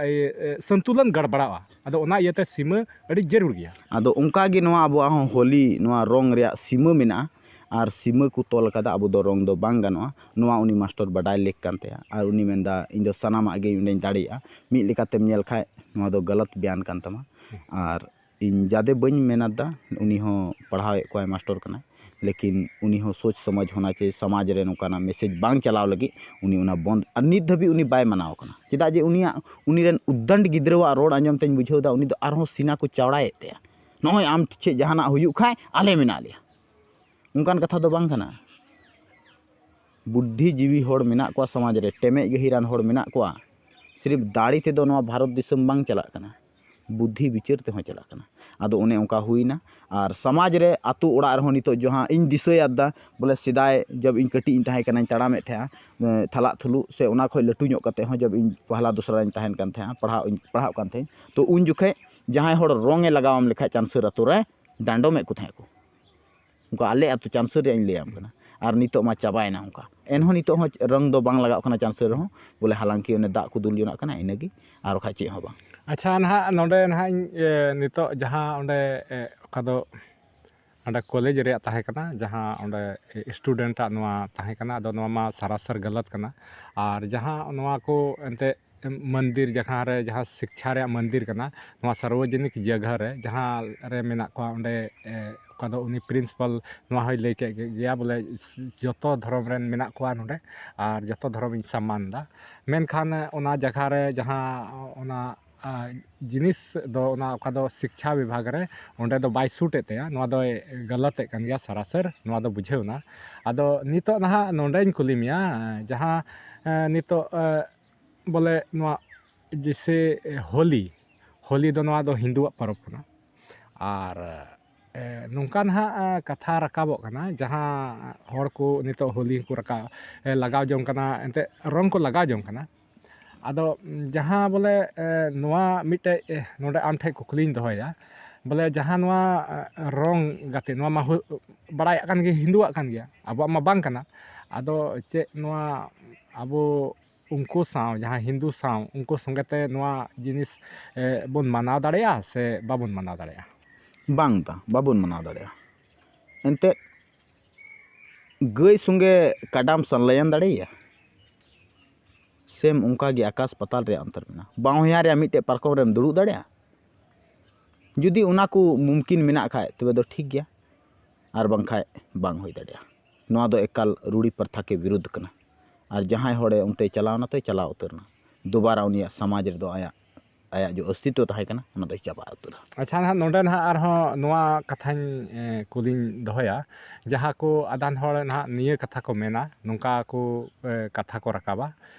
ᱥᱚᱱᱛᱩᱞᱚᱱ ᱜᱟᱲᱵᱟᱲᱟᱜᱼᱟ᱾ ᱟᱫᱚ ᱚᱱᱟ ᱤᱭᱟᱹᱛᱮ ᱥᱤᱢᱟᱹ ᱟᱹᱰᱤ ᱡᱟᱹᱨᱩᱲ ᱜᱮᱭᱟ᱾ ᱟᱫᱚ ᱚᱱᱠᱟ ᱜᱮ ᱱᱚᱣᱟ ᱟᱵᱚᱣᱟᱜ ᱦᱚᱸ ᱦᱳᱞᱤ, ᱱᱚᱣᱟ ᱨᱚᱝ ᱨᱮᱭᱟᱜ ᱥᱤᱢᱟᱹ ᱢᱮᱱᱟᱜᱼᱟ᱾ ᱟᱨ ᱥᱤᱢᱟᱹ ᱠᱚ ᱛᱚᱞ ᱠᱟᱫᱟ, ᱟᱵᱚ ᱫᱚ ᱨᱚᱝ ᱫᱚ ᱵᱟᱝ ᱜᱟᱱᱚᱜᱼᱟ, ᱱᱚᱣᱟ ᱩᱱᱤ ᱢᱟᱥᱴᱚᱨ ᱵᱟᱰᱟᱭ ᱞᱮᱠ ᱠᱟᱱ ᱛᱟᱭᱟ᱾ ᱟᱨ ᱩᱱᱤ ᱢᱮᱱᱫᱟ, "ᱤᱧ ᱫᱚ ᱥᱟᱱᱟᱢᱟᱜ ᱜᱮ ᱚᱸᱰᱮᱧ ᱫᱟᱲᱮᱭᱟᱜᱼᱟ᱾" ᱢᱤᱫ ᱞᱮᱠᱟᱛᱮᱢ ᱧᱮᱞ ᱠᱷᱟᱡ ᱱᱚᱣᱟ ᱫᱚ ᱜᱟᱞᱟᱛ ᱵᱮᱭᱟᱱ ᱠᱟᱱ ᱛᱟᱢᱟ᱾ ᱟᱨ ᱤᱧ ᱡᱟᱫᱮ ᱵᱟᱹᱧ ᱢᱮᱱ ᱮᱫᱟ, ᱩᱱᱤ ᱦᱚᱸ ᱯᱟᱲᱦᱟᱣᱮᱫ ᱠᱚᱣᱟᱭ, ᱢᱟᱥᱴᱚᱨ ᱠᱟᱱᱟᱭ, ᱞᱮᱠᱤᱱ ᱩᱱᱤ ᱦᱚᱸ ᱥᱳᱪ ᱥᱚᱢᱟᱡᱽ ᱦᱚᱱᱟ ᱪᱟᱦᱤᱭᱮ, ᱥᱚᱢᱟᱡᱽ ᱨᱮ ᱱᱚᱝᱠᱟᱱᱟᱜ ᱢᱮᱥᱮᱡᱽ ᱵᱟᱝ ᱪᱟᱞᱟᱣ ᱞᱟᱹᱜᱤᱫ ᱩᱱᱤ ᱚᱱᱟ ᱵᱚᱱᱫ, ᱟᱨ ᱱᱤᱛ ᱫᱷᱟᱹᱵᱤᱡ ᱩᱱᱤ ᱵᱟᱭ ᱢᱟᱱᱟᱣ ᱠᱟᱱᱟ᱾ ᱪᱮᱫᱟᱜ ᱡᱮ ᱩᱱᱤᱭᱟᱜ, ᱩᱱᱤ ᱨᱮᱱ ᱩᱫᱽᱫᱟᱱᱰ ᱜᱤᱫᱽᱨᱟᱹᱣᱟᱜ ᱨᱚᱲ ᱟᱸᱡᱚᱢ ᱛᱮᱧ ᱵᱩᱡᱷᱟᱹᱣ ᱮᱫᱟ, ᱩᱱᱤ ᱫᱚ ᱟᱨᱦᱚᱸ ᱥᱤᱱᱟ ᱠᱚ ᱪᱟᱣᱲᱟᱭᱮᱫ ᱛᱟᱭᱟ, "ᱱᱚᱜᱼᱚᱭ ᱟᱢ ᱪᱮᱫ ᱡᱟᱦᱟᱱᱟᱜ ᱦᱩᱭᱩᱜ ᱠᱷᱟᱡ ᱟᱞᱮ ᱢᱮᱱᱟᱜ ᱞᱮᱭᱟ᱾" ᱚᱱᱠᱟᱱ ᱠᱟᱛᱷᱟ ᱫᱚ ᱵᱟᱝ ᱠᱟᱱᱟ᱾ ᱵᱩᱫᱽᱫᱷᱤᱡᱤᱵᱤ ᱦᱚᱲ ᱢᱮᱱᱟᱜ ᱠᱚᱣᱟ ᱥᱚᱢᱟᱡᱽ ᱨᱮ, ᱴᱮᱢᱮᱡ ᱜᱟᱹᱦᱤᱨᱟᱱ ᱦᱚᱲ ᱢᱮᱱᱟᱜ ᱠᱚᱣᱟ᱾ ᱥᱤᱨᱤᱯ ᱫᱟᱲᱮ ᱛᱮᱫᱚ ᱱᱚᱣᱟ ᱵᱷᱟᱨᱚᱛ ᱫᱤᱥᱚᱢ ᱵᱟᱝ ᱪᱟᱞᱟᱜ ᱠᱟᱱᱟ, ᱵᱩᱫᱽᱫᱷᱤ ᱵᱤᱪᱟᱹᱨ ᱛᱮᱦᱚᱸ ᱪᱟᱞᱟᱜ ᱠᱟᱱᱟ᱾ ᱟᱫᱚ ᱚᱱᱮ ᱚᱱᱠᱟ ᱦᱩᱭᱱᱟ᱾ ᱟᱨ ᱥᱚᱢᱟᱡᱽ ᱨᱮ, ᱟᱛᱳ ᱚᱲᱟᱜ ᱨᱮᱦᱚᱸ ᱱᱤᱛᱚᱜ ᱡᱟᱦᱟᱸ ᱤᱧ ᱫᱤᱥᱟᱹᱭᱟ ᱫᱟ, ᱵᱚᱞᱮ ᱥᱮᱫᱟᱭ ᱡᱚᱵ ᱤᱧ ᱠᱟᱹᱴᱤᱡ ᱤᱧ ᱛᱟᱦᱮᱸ ᱠᱟᱱᱟᱧ, ᱛᱟᱲᱟᱢᱮᱫ ᱛᱟᱦᱮᱸᱜᱼᱟ, ᱮᱸ, ᱛᱷᱟᱞᱟᱜ ᱛᱷᱩᱞᱩᱜ, ᱥᱮ ᱚᱱᱟ ᱠᱷᱚᱡ ᱞᱟᱹᱴᱩ ᱧᱚᱜ ᱠᱟᱛᱮ ᱦᱚᱸ ᱡᱚᱵ ᱤᱧ ᱯᱚᱦᱞᱟ ᱫᱚᱥᱨᱟ ᱨᱤᱧ ᱛᱟᱦᱮᱱ ᱠᱟᱱ ᱛᱟᱦᱮᱸᱜᱼᱟ, ᱯᱟᱲᱦᱟᱜ ᱤᱧ ᱯᱟᱲᱦᱟᱜ ᱠᱟᱱ ᱛᱟᱦᱮᱸᱜ, ᱛᱚ ᱩᱱ ᱡᱚᱠᱷᱮᱡ ᱡᱟᱦᱟᱸᱭ ᱦᱚᱲ ᱨᱚᱝ ᱮ ᱞᱟᱜᱟᱣᱟᱢ ᱞᱮᱠᱷᱟᱡ ᱪᱟᱱᱥᱟᱹᱨ ᱟᱛᱳ ᱨᱮ ᱰᱟᱸᱰᱚᱢᱮᱫ ᱠᱚ ᱛᱟᱦᱮᱸᱫ ᱠᱚ᱾ ᱚᱱᱠᱟ ᱟᱞᱮ ᱟᱹᱛᱩ ᱪᱟᱱᱥᱟᱹᱨ ᱨᱮᱭᱟᱜ ᱤᱧ ᱞᱟᱹᱭᱟᱢ ᱠᱟᱱᱟ᱾ ᱟᱨ ᱱᱤᱛᱚᱜ ᱢᱟ ᱪᱟᱵᱟᱭᱮᱱᱟ ᱚᱱᱠᱟ᱾ ᱮᱱᱦᱚᱸ ᱱᱤᱛᱚᱜ ᱦᱚᱸ ᱨᱚᱝ ᱫᱚ ᱵᱟᱝ ᱞᱟᱜᱟᱜ ᱠᱟᱱᱟ ᱪᱟᱱᱥᱟᱹᱨ ᱨᱮᱦᱚᱸ, ᱵᱚᱞᱮ ᱦᱟᱞᱟᱝᱠᱤ ᱚᱱᱮ ᱫᱟᱜ ᱠᱚ ᱫᱩᱞ ᱡᱚᱱᱟᱜ ᱠᱟᱱᱟ, ᱤᱱᱟᱹᱜᱮ, ᱟᱨ ᱵᱟᱠᱷᱟᱡ ᱪᱮᱫ ᱦᱚᱸ ᱵᱟᱝ᱾ ᱟᱪᱪᱷᱟ, ᱱᱟᱦᱟᱜ ᱱᱚᱰᱮ ᱱᱟᱦᱟᱜ ᱤᱧ, ᱮ, ᱱᱤᱛᱚᱜ ᱡᱟᱦᱟᱸ ᱚᱸᱰᱮ, ᱮ, ᱚᱠᱟ ᱫᱚ ᱚᱸᱰᱮ ᱠᱚᱞᱮᱡᱽ ᱨᱮᱭᱟᱜ ᱛᱟᱦᱮᱸ ᱠᱟᱱᱟ, ᱡᱟᱦᱟᱸ ᱚᱸᱰᱮ ᱥᱴᱩᱰᱮᱱᱴᱟᱜ ᱱᱚᱣᱟ ᱛᱟᱦᱮᱸ ᱠᱟᱱᱟ, ᱟᱫᱚ ᱱᱚᱣᱟ ᱢᱟ ᱥᱟᱨᱟᱥᱟᱨ ᱜᱟᱞᱟᱛ ᱠᱟᱱᱟ᱾ ᱟᱨ ᱡᱟᱦᱟᱸ ᱱᱚᱣᱟ ᱠᱚ ᱮᱱᱛᱮᱫ ᱢᱚᱱᱫᱤᱨ, ᱡᱟᱦᱟᱸ ᱨᱮ, ᱡᱟᱦᱟᱸ ᱥᱤᱠᱪᱷᱟ ᱨᱮᱭᱟᱜ ᱢᱚᱱᱫᱤᱨ ᱠᱟᱱᱟ, ᱱᱚᱣᱟ ᱥᱟᱨᱵᱚᱡᱚᱱᱤᱠ ᱡᱟᱭᱜᱟ ᱨᱮ ᱡᱟᱦᱟᱸ ᱨᱮ ᱢᱮᱱᱟᱜ ᱠᱚᱣᱟ, ᱚᱸᱰᱮ, ᱮ, ᱚᱠᱟ ᱫᱚ ᱩᱱᱤ ᱯᱨᱤᱱᱥᱤᱯᱟᱞ ᱱᱚᱣᱟ ᱦᱚᱸᱭ ᱞᱟᱹᱭ ᱠᱮᱫ ᱜᱮᱭᱟ, ᱵᱚᱞᱮ ᱡᱚᱛᱚ ᱫᱷᱚᱨᱚᱢ ᱨᱮᱱ ᱢᱮᱱᱟᱜ ᱠᱚᱣᱟ ᱱᱚᱰᱮ, ᱟᱨ ᱡᱚᱛᱚ ᱫᱷᱚᱨᱚᱢ ᱤᱧ ᱥᱚᱢᱢᱟᱱ ᱮᱫᱟ᱾ ᱢᱮᱱᱠᱷᱟᱱ ᱚᱱᱟ ᱡᱟᱭᱜᱟ ᱨᱮ ᱡᱟᱦᱟᱸ ᱚᱱᱟ, ᱟ, ᱡᱤᱱᱤᱥ ᱫᱚ, ᱚᱱᱟ ᱚᱠᱟ ᱫᱚ ᱥᱤᱠᱪᱷᱟ ᱵᱤᱵᱷᱟᱜᱽ ᱨᱮ, ᱚᱸᱰᱮ ᱫᱚ ᱵᱟᱭ ᱥᱩᱴ ᱮᱫ ᱛᱟᱭᱟ, ᱱᱚᱣᱟ ᱫᱚᱭ ᱜᱟᱞᱟᱛ ᱮᱫ ᱠᱟᱱ ᱜᱮᱭᱟ ᱥᱟᱨᱟᱥᱟᱨ, ᱱᱚᱣᱟ ᱫᱚ ᱵᱩᱡᱷᱟᱹᱣ ᱮᱱᱟ᱾ ᱟᱫᱚ ᱱᱤᱛᱚᱜ ᱱᱟᱦᱟᱜ ᱱᱚᱰᱮᱧ ᱠᱩᱞᱤ ᱢᱮᱭᱟ, ᱡᱟᱦᱟᱸ, ᱮ, ᱱᱤᱛᱚᱜ, ᱮ, ᱵᱚᱞᱮ ᱱᱚᱣᱟ ᱡᱮᱭᱥᱮ, ᱮ, ᱦᱳᱞᱤ, ᱦᱳᱞᱤ ᱫᱚ ᱱᱚᱣᱟ ᱫᱚ ᱦᱤᱱᱫᱩᱣᱟᱜ ᱯᱚᱨᱚᱵᱽ ᱠᱟᱱᱟ, ᱟᱨ ᱮ, ᱱᱚᱝᱠᱟ ᱱᱟᱦᱟᱜ, ᱮ, ᱠᱟᱛᱷᱟ ᱨᱟᱠᱟᱵᱚᱜ ᱠᱟᱱᱟ, ᱡᱟᱦᱟᱸ ᱦᱚᱲ ᱠᱚ ᱱᱤᱛᱚᱜ ᱦᱳᱞᱤ ᱠᱚ ᱨᱟᱠᱟᱵ, ᱮ, ᱞᱟᱜᱟᱣ ᱡᱚᱝ ᱠᱟᱱᱟ, ᱮᱱᱛᱮᱫ ᱨᱚᱝ ᱠᱚ ᱞᱟᱜᱟᱣ ᱡᱚᱝ ᱠᱟᱱᱟ᱾ ᱟᱫᱚ, ᱩᱢ, ᱡᱟᱦᱟᱸ ᱵᱚᱞᱮ, ᱮ, ᱱᱚᱣᱟ ᱢᱤᱫᱴᱮᱡ, ᱮ, ᱱᱚᱰᱮ ᱟᱢ ᱴᱷᱮᱡ ᱠᱩᱠᱞᱤᱧ ᱫᱚᱦᱚᱭᱟ, ᱵᱚᱞᱮ ᱡᱟᱦᱟᱸ ᱱᱚᱣᱟ, ᱮ, ᱨᱚᱝ ᱜᱟᱛᱮ, ᱱᱚᱣᱟ ᱢᱟ ᱦᱩ-, ᱵᱟᱲᱟᱭᱟᱜ ᱠᱟᱱ ᱜᱮ, ᱦᱤᱱᱫᱩᱣᱟᱜ ᱠᱟᱱ ᱜᱮᱭᱟ, ᱟᱵᱚᱣᱟᱜ ᱢᱟ ᱵᱟᱝ ᱠᱟᱱᱟ᱾ ᱟᱫᱚ ᱪᱮᱫ ᱱᱚᱣᱟ ᱟᱵᱚ ᱩᱱᱠᱩ ᱥᱟᱶ, ᱡᱟᱦᱟᱸ ᱦᱤᱱᱫᱩ ᱥᱟᱶ, ᱩᱱᱠᱩ ᱥᱚᱸᱜᱮ ᱛᱮ ᱱᱚᱣᱟ ᱡᱤᱱᱤᱥ, ᱮ, ᱵᱚᱱ ᱢᱟᱱᱟᱣ ᱫᱟᱲᱮᱭᱟᱜᱼᱟ ᱥᱮ ᱵᱟᱵᱚᱱ ᱢᱟᱱᱟᱣ ᱫᱟᱲᱮᱭᱟᱜᱼᱟ? ᱵᱟᱝ ᱫᱟ, ᱵᱟᱵᱚᱱ ᱢᱟᱱᱟᱣ ᱫᱟᱲᱮᱭᱟᱜᱼᱟ᱾ ᱮᱱᱛᱮᱫ, ᱜᱟᱹᱭ ᱥᱚᱸᱜᱮ ᱠᱟᱰᱟᱢ ᱥᱟᱞᱟᱭᱟᱱ ᱫᱟᱲᱮᱭᱟᱭᱟ? ᱥᱮᱢ ᱚᱱᱠᱟ ᱜᱮ ᱟᱠᱟᱥ ᱯᱟᱛᱟᱞ ᱨᱮᱭᱟᱜ ᱚᱱᱛᱚᱨ ᱢᱮᱱᱟᱜᱼᱟ᱾ ᱵᱟᱝ ᱦᱚᱭᱟᱱ ᱨᱮᱭᱟᱜ ᱢᱤᱫᱴᱮᱡ ᱯᱟᱨᱠᱚᱢ ᱨᱮᱢ ᱫᱩᱲᱩᱵ ᱫᱟᱲᱮᱭᱟᱜᱼᱟ? ᱡᱩᱫᱤ ᱚᱱᱟ ᱠᱚ ᱢᱩᱢᱠᱤᱱ ᱢᱮᱱᱟᱜ ᱠᱷᱟᱡ, ᱛᱚᱵᱮ ᱫᱚ ᱴᱷᱤᱠ ᱜᱮᱭᱟ, ᱟᱨ ᱵᱟᱝᱠᱷᱟᱡ ᱵᱟᱝ ᱦᱩᱭ ᱫᱟᱲᱮᱭᱟᱜᱼᱟ᱾ ᱱᱚᱣᱟ ᱫᱚ ᱮᱠᱟᱞ ᱨᱩᱲᱤ ᱯᱨᱚᱛᱷᱟ ᱠᱮ ᱵᱤᱨᱩᱫᱷ ᱠᱟᱱᱟ᱾ ᱟᱨ ᱡᱟᱦᱟᱸᱭ ᱦᱚᱲᱮ ᱚᱱᱛᱮᱭ ᱪᱟᱞᱟᱣ ᱱᱟ, ᱛᱚᱭ ᱪᱟᱞᱟᱣ ᱩᱛᱟᱹᱨ ᱱᱟ᱾ ᱫᱩᱵᱟᱨᱟ ᱩᱱᱤᱭᱟᱜ ᱥᱚᱢᱟᱡᱽ ᱨᱮᱫᱚ ᱟᱭᱟᱜ, ᱟᱭᱟᱜ ᱡᱮ ᱚᱥᱛᱤᱛᱣᱚ ᱛᱟᱦᱮᱸ ᱠᱟᱱᱟ, ᱚᱱᱟ ᱫᱚᱭ ᱪᱟᱵᱟ ᱩᱛᱟᱹᱨᱟ᱾ ᱟᱪᱪᱷᱟ, ᱱᱟᱦᱟᱜ ᱱᱚᱰᱮ ᱱᱟᱦᱟᱜ ᱟᱨᱦᱚᱸ ᱱᱚᱣᱟ ᱠᱟᱛᱷᱟᱧ, ᱮ, ᱠᱩᱞᱤᱧ ᱫᱚᱦᱚᱭᱟ, ᱡᱟᱦᱟᱸ ᱠᱚ ᱟᱫᱷᱟᱱ ᱦᱚᱲ ᱱᱟᱦᱟᱜ ᱱᱤᱭᱟᱹ ᱠᱟᱛᱷᱟ ᱠᱚ ᱢᱮᱱᱟ, ᱱᱚᱝᱠᱟ ᱠᱚ, ᱮ, ᱠᱟᱛᱷᱟ ᱠᱚ ᱨᱟᱠᱟᱵᱟ,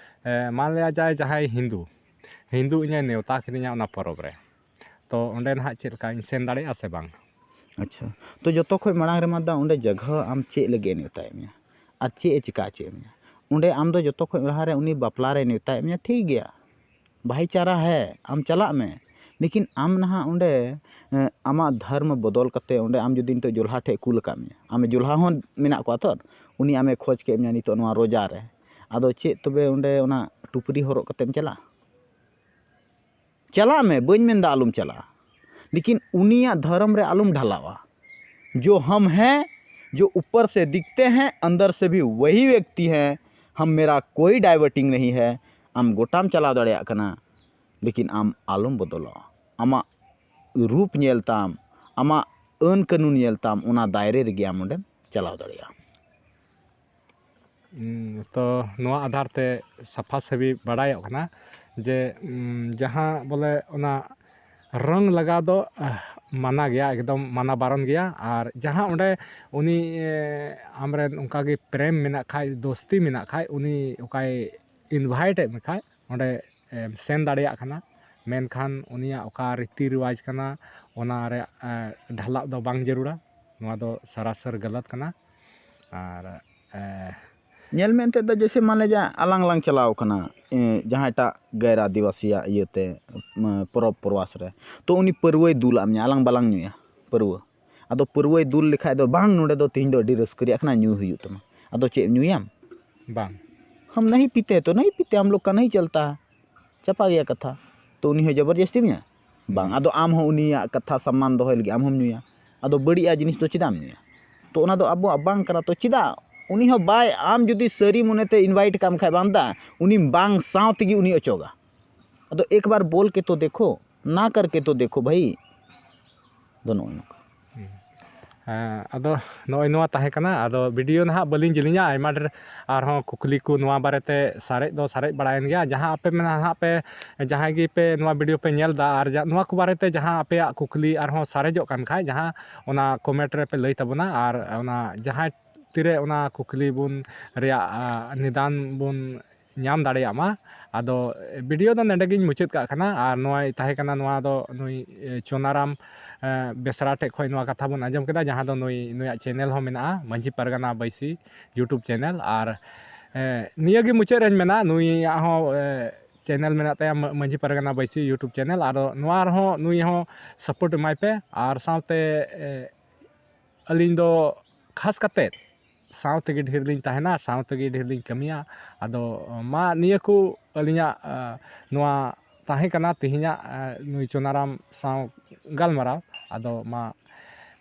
ᱮ, ᱢᱟᱱ ᱞᱤᱭᱟ ᱡᱟᱭ ᱡᱟᱦᱟᱸᱭ ᱦᱤᱱᱫᱩ, ᱦᱤᱱᱫᱩ ᱤᱧᱮ ᱱᱮᱣᱛᱟ ᱠᱤᱫᱤᱧᱟ ᱚᱱᱟ ᱯᱚᱨᱚᱵᱽ ᱨᱮ, ᱛᱚ ᱚᱸᱰᱮ ᱱᱟᱦᱟᱜ ᱪᱮᱫ ᱞᱮᱠᱟᱧ ᱥᱮᱱ ᱫᱟᱲᱮᱭᱟᱜᱼᱟ ᱥᱮ ᱵᱟᱝ? ᱟᱪᱪᱷᱟ, ᱛᱚ ᱡᱚᱛᱚ ᱠᱷᱚᱡ ᱢᱟᱲᱟᱝ ᱨᱮᱢᱟ ᱫᱟ ᱚᱸᱰᱮ ᱡᱟᱭᱜᱟ ᱟᱢ ᱪᱮᱫ ᱞᱟᱹᱜᱤᱫ ᱮ ᱱᱮᱣᱛᱟᱭᱮᱫ ᱢᱮᱭᱟ ᱟᱨ ᱪᱮᱫ ᱮ ᱪᱤᱠᱟ ᱦᱚᱪᱚᱭᱮᱫ ᱢᱮᱭᱟ? ᱚᱸᱰᱮ ᱟᱢ ᱫᱚ ᱡᱚᱛᱚ ᱠᱷᱚᱡ ᱞᱟᱦᱟ ᱨᱮ ᱩᱱᱤ ᱵᱟᱯᱞᱟ ᱨᱮ ᱱᱮᱣᱛᱟᱭᱮᱫ ᱢᱮᱭᱟ, ᱴᱷᱤᱠ ᱜᱮᱭᱟ, ᱵᱷᱟᱭᱤᱪᱟᱨᱟ ᱦᱮ, ᱟᱢ ᱪᱟᱞᱟᱜ ᱢᱮ, ᱞᱮᱠᱤᱱ ᱟᱢ ᱱᱟᱦᱟᱜ ᱚᱸᱰᱮ, ᱮᱸ, ᱟᱢᱟᱜ ᱫᱷᱚᱨᱢ ᱵᱚᱫᱚᱞ ᱠᱟᱛᱮ ᱚᱸᱰᱮ ᱟᱢ ᱡᱩᱫᱤ ᱱᱤᱛᱚᱜ ᱡᱚᱞᱦᱟ ᱴᱷᱮᱡ ᱠᱩᱞ ᱟᱠᱟᱫ ᱢᱮᱭᱟ, ᱟᱢ ᱡᱚᱞᱦᱟ ᱦᱚᱸ ᱢᱮᱱᱟᱜ ᱠᱚᱣᱟ ᱛᱚ, ᱩᱱᱤ ᱟᱢᱮ ᱠᱷᱚᱡᱽ ᱠᱮᱫ ᱢᱮᱭᱟ ᱱᱤᱛᱚᱜ ᱱᱚᱣᱟ ᱨᱳᱡᱟ ᱨᱮ, ᱟᱫᱚ ᱪᱮᱫ ᱛᱚᱵᱮ ᱚᱸᱰᱮ ᱚᱱᱟ ᱴᱩᱯᱨᱤ ᱦᱚᱨᱚᱜ ᱠᱟᱛᱮᱢ ᱪᱟᱞᱟᱜᱼᱟ? ᱪᱟᱞᱟᱜ ᱢᱮ, ᱵᱟᱹᱧ ᱢᱮᱱᱫᱟ ᱟᱞᱚᱢ ᱪᱟᱞᱟᱜᱼᱟ, ᱞᱮᱠᱤᱱ ᱩᱱᱤᱭᱟᱜ ᱫᱷᱚᱨᱚᱢ ᱨᱮ ᱟᱞᱚᱢ ᱰᱷᱟᱞᱟᱣᱟ᱾ जो हम हैं, जो ऊपर से दिखते हैं, अंदर से भी वही व्यक्ति हैं। हम, मेरा कोई डाइवर्टिंग नहीं है। ᱟᱢ ᱜᱚᱴᱟᱢ ᱪᱟᱞᱟᱣ ᱫᱟᱲᱮᱭᱟᱜ ᱠᱟᱱᱟ, ᱞᱮᱠᱤᱱ ᱟᱢ ᱟᱞᱚᱢ ᱵᱚᱫᱚᱞᱚᱜᱼᱟ᱾ ᱟᱢᱟᱜ ᱨᱩᱯ ᱧᱮᱞ ᱛᱟᱢ, ᱟᱢᱟᱜ ᱟᱹᱱ ᱠᱟᱹᱱᱩᱱ ᱧᱮᱞ ᱛᱟᱢ, ᱚᱱᱟ ᱫᱟᱭᱨᱮ ᱨᱮᱜᱮ ᱟᱢ ᱚᱸᱰᱮᱢ ᱪᱟᱞᱟᱣ ᱫᱟᱲᱮᱭᱟᱜᱼᱟ᱾ ᱩᱸ, ᱛᱚ ᱱᱚᱣᱟ ᱟᱫᱷᱟᱨ ᱛᱮ ᱥᱟᱯᱷᱟ ᱥᱟᱹᱯᱷᱤ ᱵᱟᱲᱟᱭᱚᱜ ᱠᱟᱱᱟ ᱡᱮ, ᱩᱸ, ᱡᱟᱦᱟᱸ ᱵᱚᱞᱮ ᱚᱱᱟ ᱨᱚᱝ ᱞᱟᱜᱟᱣ ᱫᱚ, ᱟᱦ, ᱢᱟᱱᱟ ᱜᱮᱭᱟ, ᱮᱠᱫᱚᱢ ᱢᱟᱱᱟ ᱵᱟᱨᱚᱱ ᱜᱮᱭᱟ᱾ ᱟᱨ ᱡᱟᱦᱟᱸ ᱚᱸᱰᱮ ᱩᱱᱤ, ᱮ, ᱟᱢᱨᱮᱱ ᱚᱱᱠᱟᱜᱮ ᱯᱨᱮᱢ ᱢᱮᱱᱟᱜ ᱠᱷᱟᱡ, ᱫᱳᱥᱛᱤ ᱢᱮᱱᱟᱜ ᱠᱷᱟᱡ, ᱩᱱᱤ ᱚᱠᱟᱭ invite ᱮᱫ ᱢᱮᱠᱷᱟᱡ ᱚᱸᱰᱮ, ᱮᱢ, ᱥᱮᱱ ᱫᱟᱲᱮᱭᱟᱜ ᱠᱟᱱᱟ, ᱢᱮᱱᱠᱷᱟᱱ ᱩᱱᱤᱭᱟᱜ ᱚᱠᱟ ᱨᱤᱛᱤ ᱨᱮᱣᱟᱡᱽ ᱠᱟᱱᱟ, ᱚᱱᱟ ᱨᱮ, ᱮ, ᱰᱷᱟᱞᱟᱜ ᱫᱚ ᱵᱟᱝ ᱡᱟᱹᱨᱩᱲᱟ᱾ ᱱᱚᱣᱟ ᱫᱚ ᱥᱟᱨᱟᱥᱟᱨ ᱜᱟᱞᱟᱛ ᱠᱟᱱᱟ᱾ ᱟᱨ, ᱮ, ᱧᱮᱞ ᱢᱮ ᱮᱱᱛᱮᱫ ᱫᱚ, ᱡᱮᱭᱥᱮ ᱢᱟᱱᱮ ᱡᱟ ᱟᱞᱟᱝ ᱞᱟᱝ ᱪᱟᱞᱟᱣ ᱠᱟᱱᱟ, ᱮ, ᱡᱟᱦᱟᱸᱭᱴᱟᱜ ᱜᱮᱨ ᱟᱹᱫᱤᱵᱟᱹᱥᱤᱭᱟᱜ ᱤᱭᱟᱹᱛᱮ, ᱢ, ᱯᱚᱨᱚᱵᱽ ᱯᱚᱨᱵᱟᱥ ᱨᱮ, ᱛᱚ ᱩᱱᱤ ᱯᱟᱹᱨᱣᱟᱹᱭ ᱫᱩᱞᱟᱜ ᱢᱮᱭᱟ, ᱟᱞᱟᱝ ᱵᱟᱞᱟᱝ ᱧᱩᱭᱟ ᱯᱟᱹᱨᱣᱟᱹ᱾ ᱟᱫᱚ ᱯᱟᱹᱨᱣᱟᱹᱭ ᱫᱩᱞ ᱞᱮᱠᱷᱟᱡ ᱫᱚ, "ᱵᱟᱝ, ᱱᱚᱰᱮ ᱫᱚ ᱛᱤᱦᱤᱧ ᱫᱚ ᱟᱹᱰᱤ ᱨᱟᱹᱥᱠᱟᱹ ᱨᱮᱭᱟᱜ ᱠᱟᱱᱟ, ᱧᱩ ᱦᱩᱭᱩᱜ ᱛᱟᱢᱟ᱾" ᱟᱫᱚ ᱪᱮᱫ ᱧᱩᱭᱟᱢ? ᱵᱟᱝ᱾ "ᱦᱟᱢ ᱱᱟᱦᱤ ᱯᱤᱛᱮ ᱛᱚ ᱱᱟᱦᱤ ᱯᱤᱛᱮ, ᱦᱟᱢ ᱞᱳᱜ ᱠᱟ ᱱᱟᱦᱤ ᱪᱟᱞᱛᱟ ᱦᱟᱭ", ᱪᱟᱯᱟ ᱜᱮᱭᱟ ᱠᱟᱛᱷᱟ᱾ ᱛᱚ ᱩᱱᱤ ᱦᱚᱸ ᱡᱚᱵᱚᱨᱡᱚᱥᱛᱤ ᱢᱮᱭᱟ? ᱵᱟᱝ᱾ ᱟᱫᱚ ᱟᱢ ᱦᱚᱸ ᱩᱱᱤᱭᱟᱜ ᱠᱟᱛᱷᱟ ᱥᱚᱢᱢᱟᱱ ᱫᱚᱦᱚᱭ ᱞᱟᱹᱜᱤᱫ ᱟᱢ ᱦᱚᱸᱢ ᱧᱩᱭᱟ᱾ ᱟᱫᱚ ᱵᱟᱹᱲᱤᱡᱟᱜ ᱡᱤᱱᱤᱥ ᱫᱚ ᱪᱮᱫᱟᱜ ᱮᱢ ᱧᱩᱭᱟ? ᱛᱚ ᱚᱱᱟ ᱫᱚ ᱟᱵᱚᱣᱟᱜ ᱵᱟᱝ ᱠᱟᱱᱟ᱾ ᱛᱚ ᱪᱮᱫᱟᱜ ᱩᱱᱤ ᱦᱚᱸ ᱵᱟᱭ, ᱟᱢ ᱡᱩᱫᱤ ᱥᱟᱹᱨᱤ ᱢᱚᱱᱮᱛᱮ invite ᱠᱟᱢ ᱠᱷᱟᱡ ᱵᱟᱝ ᱫᱟ, ᱩᱱᱤ ᱵᱟᱝ ᱥᱟᱶ ᱛᱮᱜᱮ ᱩᱱᱤ ᱚᱪᱚᱜᱟ᱾ ᱟᱫᱚ ᱮᱠ ᱵᱟᱨ ᱵᱳᱞ ᱠᱮ ᱛᱚ ᱫᱮᱠᱷᱳ, ᱱᱟ ᱠᱟᱨ ᱠᱮ ᱛᱚ ᱫᱮᱠᱷᱳ ᱵᱷᱟᱭ᱾ ᱫᱚ ᱱᱚᱜᱼᱚᱭ ᱱᱚᱝᱠᱟ᱾ ᱦᱩᱸ᱾ ᱦᱮᱸ, ᱟᱫᱚ ᱱᱚᱜᱼᱚᱭ ᱱᱚᱣᱟ ᱛᱟᱦᱮᱸ ᱠᱟᱱᱟ᱾ ᱟᱫᱚ video ᱱᱟᱦᱟᱜ ᱵᱟᱹᱞᱤᱧ ᱡᱮᱞᱮᱧᱟ, ᱟᱭᱢᱟ ᱰᱷᱮᱨ ᱟᱨᱦᱚᱸ ᱠᱩᱠᱞᱤ ᱠᱚ ᱱᱚᱣᱟ ᱵᱟᱨᱮᱛᱮ ᱥᱟᱨᱮᱡ ᱫᱚ ᱥᱟᱨᱮᱡ ᱵᱟᱲᱟᱭᱮᱱ ᱜᱮᱭᱟ᱾ ᱡᱟᱦᱟᱸ ᱟᱯᱮ ᱢᱮᱱᱟ ᱱᱟᱦᱟᱜ ᱯᱮ, ᱡᱟᱦᱟᱸᱭ ᱜᱮ ᱯᱮ ᱱᱚᱣᱟ video ᱯᱮ ᱧᱮᱞ ᱮᱫᱟ, ᱟᱨ ᱡᱟ-, ᱱᱚᱣᱟ ᱠᱚ ᱵᱟᱨᱮᱛᱮ ᱡᱟᱦᱟᱸ ᱟᱯᱮᱭᱟᱜ ᱠᱩᱠᱞᱤ ᱟᱨᱦᱚᱸ ᱥᱟᱨᱮᱡᱚᱜ ᱠᱟᱱ ᱠᱷᱟᱡ, ᱡᱟᱦᱟᱸ ᱚᱱᱟ comment ᱨᱮ ᱯᱮ ᱞᱟᱹᱭ ᱛᱟᱵᱚᱱᱟ, ᱟᱨ ᱚᱱᱟ ᱡᱟᱦᱟᱸᱭ ᱛᱤᱨᱮ ᱚᱱᱟ ᱠᱩᱠᱞᱤ ᱵᱚᱱ ᱨᱮᱭᱟᱜ, ᱟ, ᱱᱤᱫᱟᱱ ᱵᱚᱱ ᱧᱟᱢ ᱫᱟᱲᱮᱭᱟᱜ ᱢᱟ᱾ ᱟᱫᱚ video ᱫᱚ ᱱᱚᱰᱮ ᱜᱤᱧ ᱢᱩᱪᱟᱹᱫ ᱠᱟᱜ ᱠᱟᱱᱟ᱾ ᱟᱨ ᱱᱚᱣᱟᱭ ᱛᱟᱦᱮᱸ ᱠᱟᱱᱟ, ᱱᱚᱣᱟ ᱫᱚ ᱱᱩᱭ, ᱮ, ᱪᱚᱱᱟᱨᱟᱢ, ᱮ, ᱵᱮᱥᱨᱟ ᱴᱷᱮᱡ ᱠᱷᱚᱡ ᱱᱚᱣᱟ ᱠᱟᱛᱷᱟ ᱵᱚᱱ ᱟᱸᱡᱚᱢ ᱠᱮᱫᱟ, ᱡᱟᱦᱟᱸ ᱫᱚ ᱱᱩᱭ, ᱱᱩᱭᱟᱜ channel ᱦᱚᱸ ᱢᱮᱱᱟᱜᱼᱟ, ᱢᱟᱹᱡᱷᱤ ᱯᱟᱨᱜᱟᱱᱟ ᱵᱟᱹᱭᱥᱤ YouTube channel᱾ ᱟᱨ, ᱮ, ᱱᱤᱭᱟᱹ ᱜᱮ ᱢᱩᱪᱟᱹᱫ ᱨᱮᱧ ᱢᱮᱱᱟ, ᱱᱩᱭᱟᱜ ᱦᱚᱸ, ᱮ, channel ᱢᱮᱱᱟᱜ ᱛᱟᱭᱟ, ᱢᱟ-, ᱢᱟᱹᱡᱷᱤ ᱯᱟᱨᱜᱟᱱᱟ ᱵᱟᱹᱭᱥᱤ YouTube channel᱾ ᱟᱫᱚ ᱱᱚᱣᱟ ᱨᱮᱦᱚᱸ ᱱᱩᱭ ᱦᱚᱸ support ᱮᱢᱟᱭ ᱯᱮ᱾ ᱟᱨ ᱥᱟᱶᱛᱮ, ᱮ, ᱟᱹᱞᱤᱧ ᱫᱚ ᱠᱷᱟᱥ ᱠᱟᱛᱮᱫ ᱥᱟᱶ ᱛᱮᱜᱮ ᱰᱷᱮᱨ ᱞᱤᱧ ᱛᱟᱦᱮᱱᱟ, ᱥᱟᱶ ᱛᱮᱜᱮ ᱰᱷᱮᱨ ᱞᱤᱧ ᱠᱟᱹᱢᱤᱭᱟ᱾ ᱟᱫᱚ ᱢᱟ, ᱱᱤᱭᱟᱹ ᱠᱚ ᱟᱹᱞᱤᱧᱟᱜ, ᱟ, ᱱᱚᱣᱟ ᱛᱟᱦᱮᱸ ᱠᱟᱱᱟ ᱛᱮᱦᱮᱧᱟᱜ, ᱟ, ᱱᱩᱭ ᱪᱚᱱᱟᱨᱟᱢ ᱥᱟᱶ ᱜᱟᱞᱢᱟᱨᱟᱣ᱾ ᱟᱫᱚ ᱢᱟ,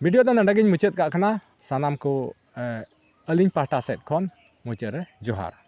video ᱫᱚ ᱱᱚᱰᱮ ᱜᱤᱧ ᱢᱩᱪᱟᱹᱫ ᱠᱟᱜ ᱠᱟᱱᱟ᱾ ᱥᱟᱱᱟᱢ ᱠᱚ, ᱮ, ᱟᱹᱞᱤᱧ ᱯᱟᱦᱴᱟ ᱥᱮᱫ ᱠᱷᱚᱱ ᱢᱩᱪᱟᱹᱫ ᱨᱮ ᱡᱚᱦᱟᱨ᱾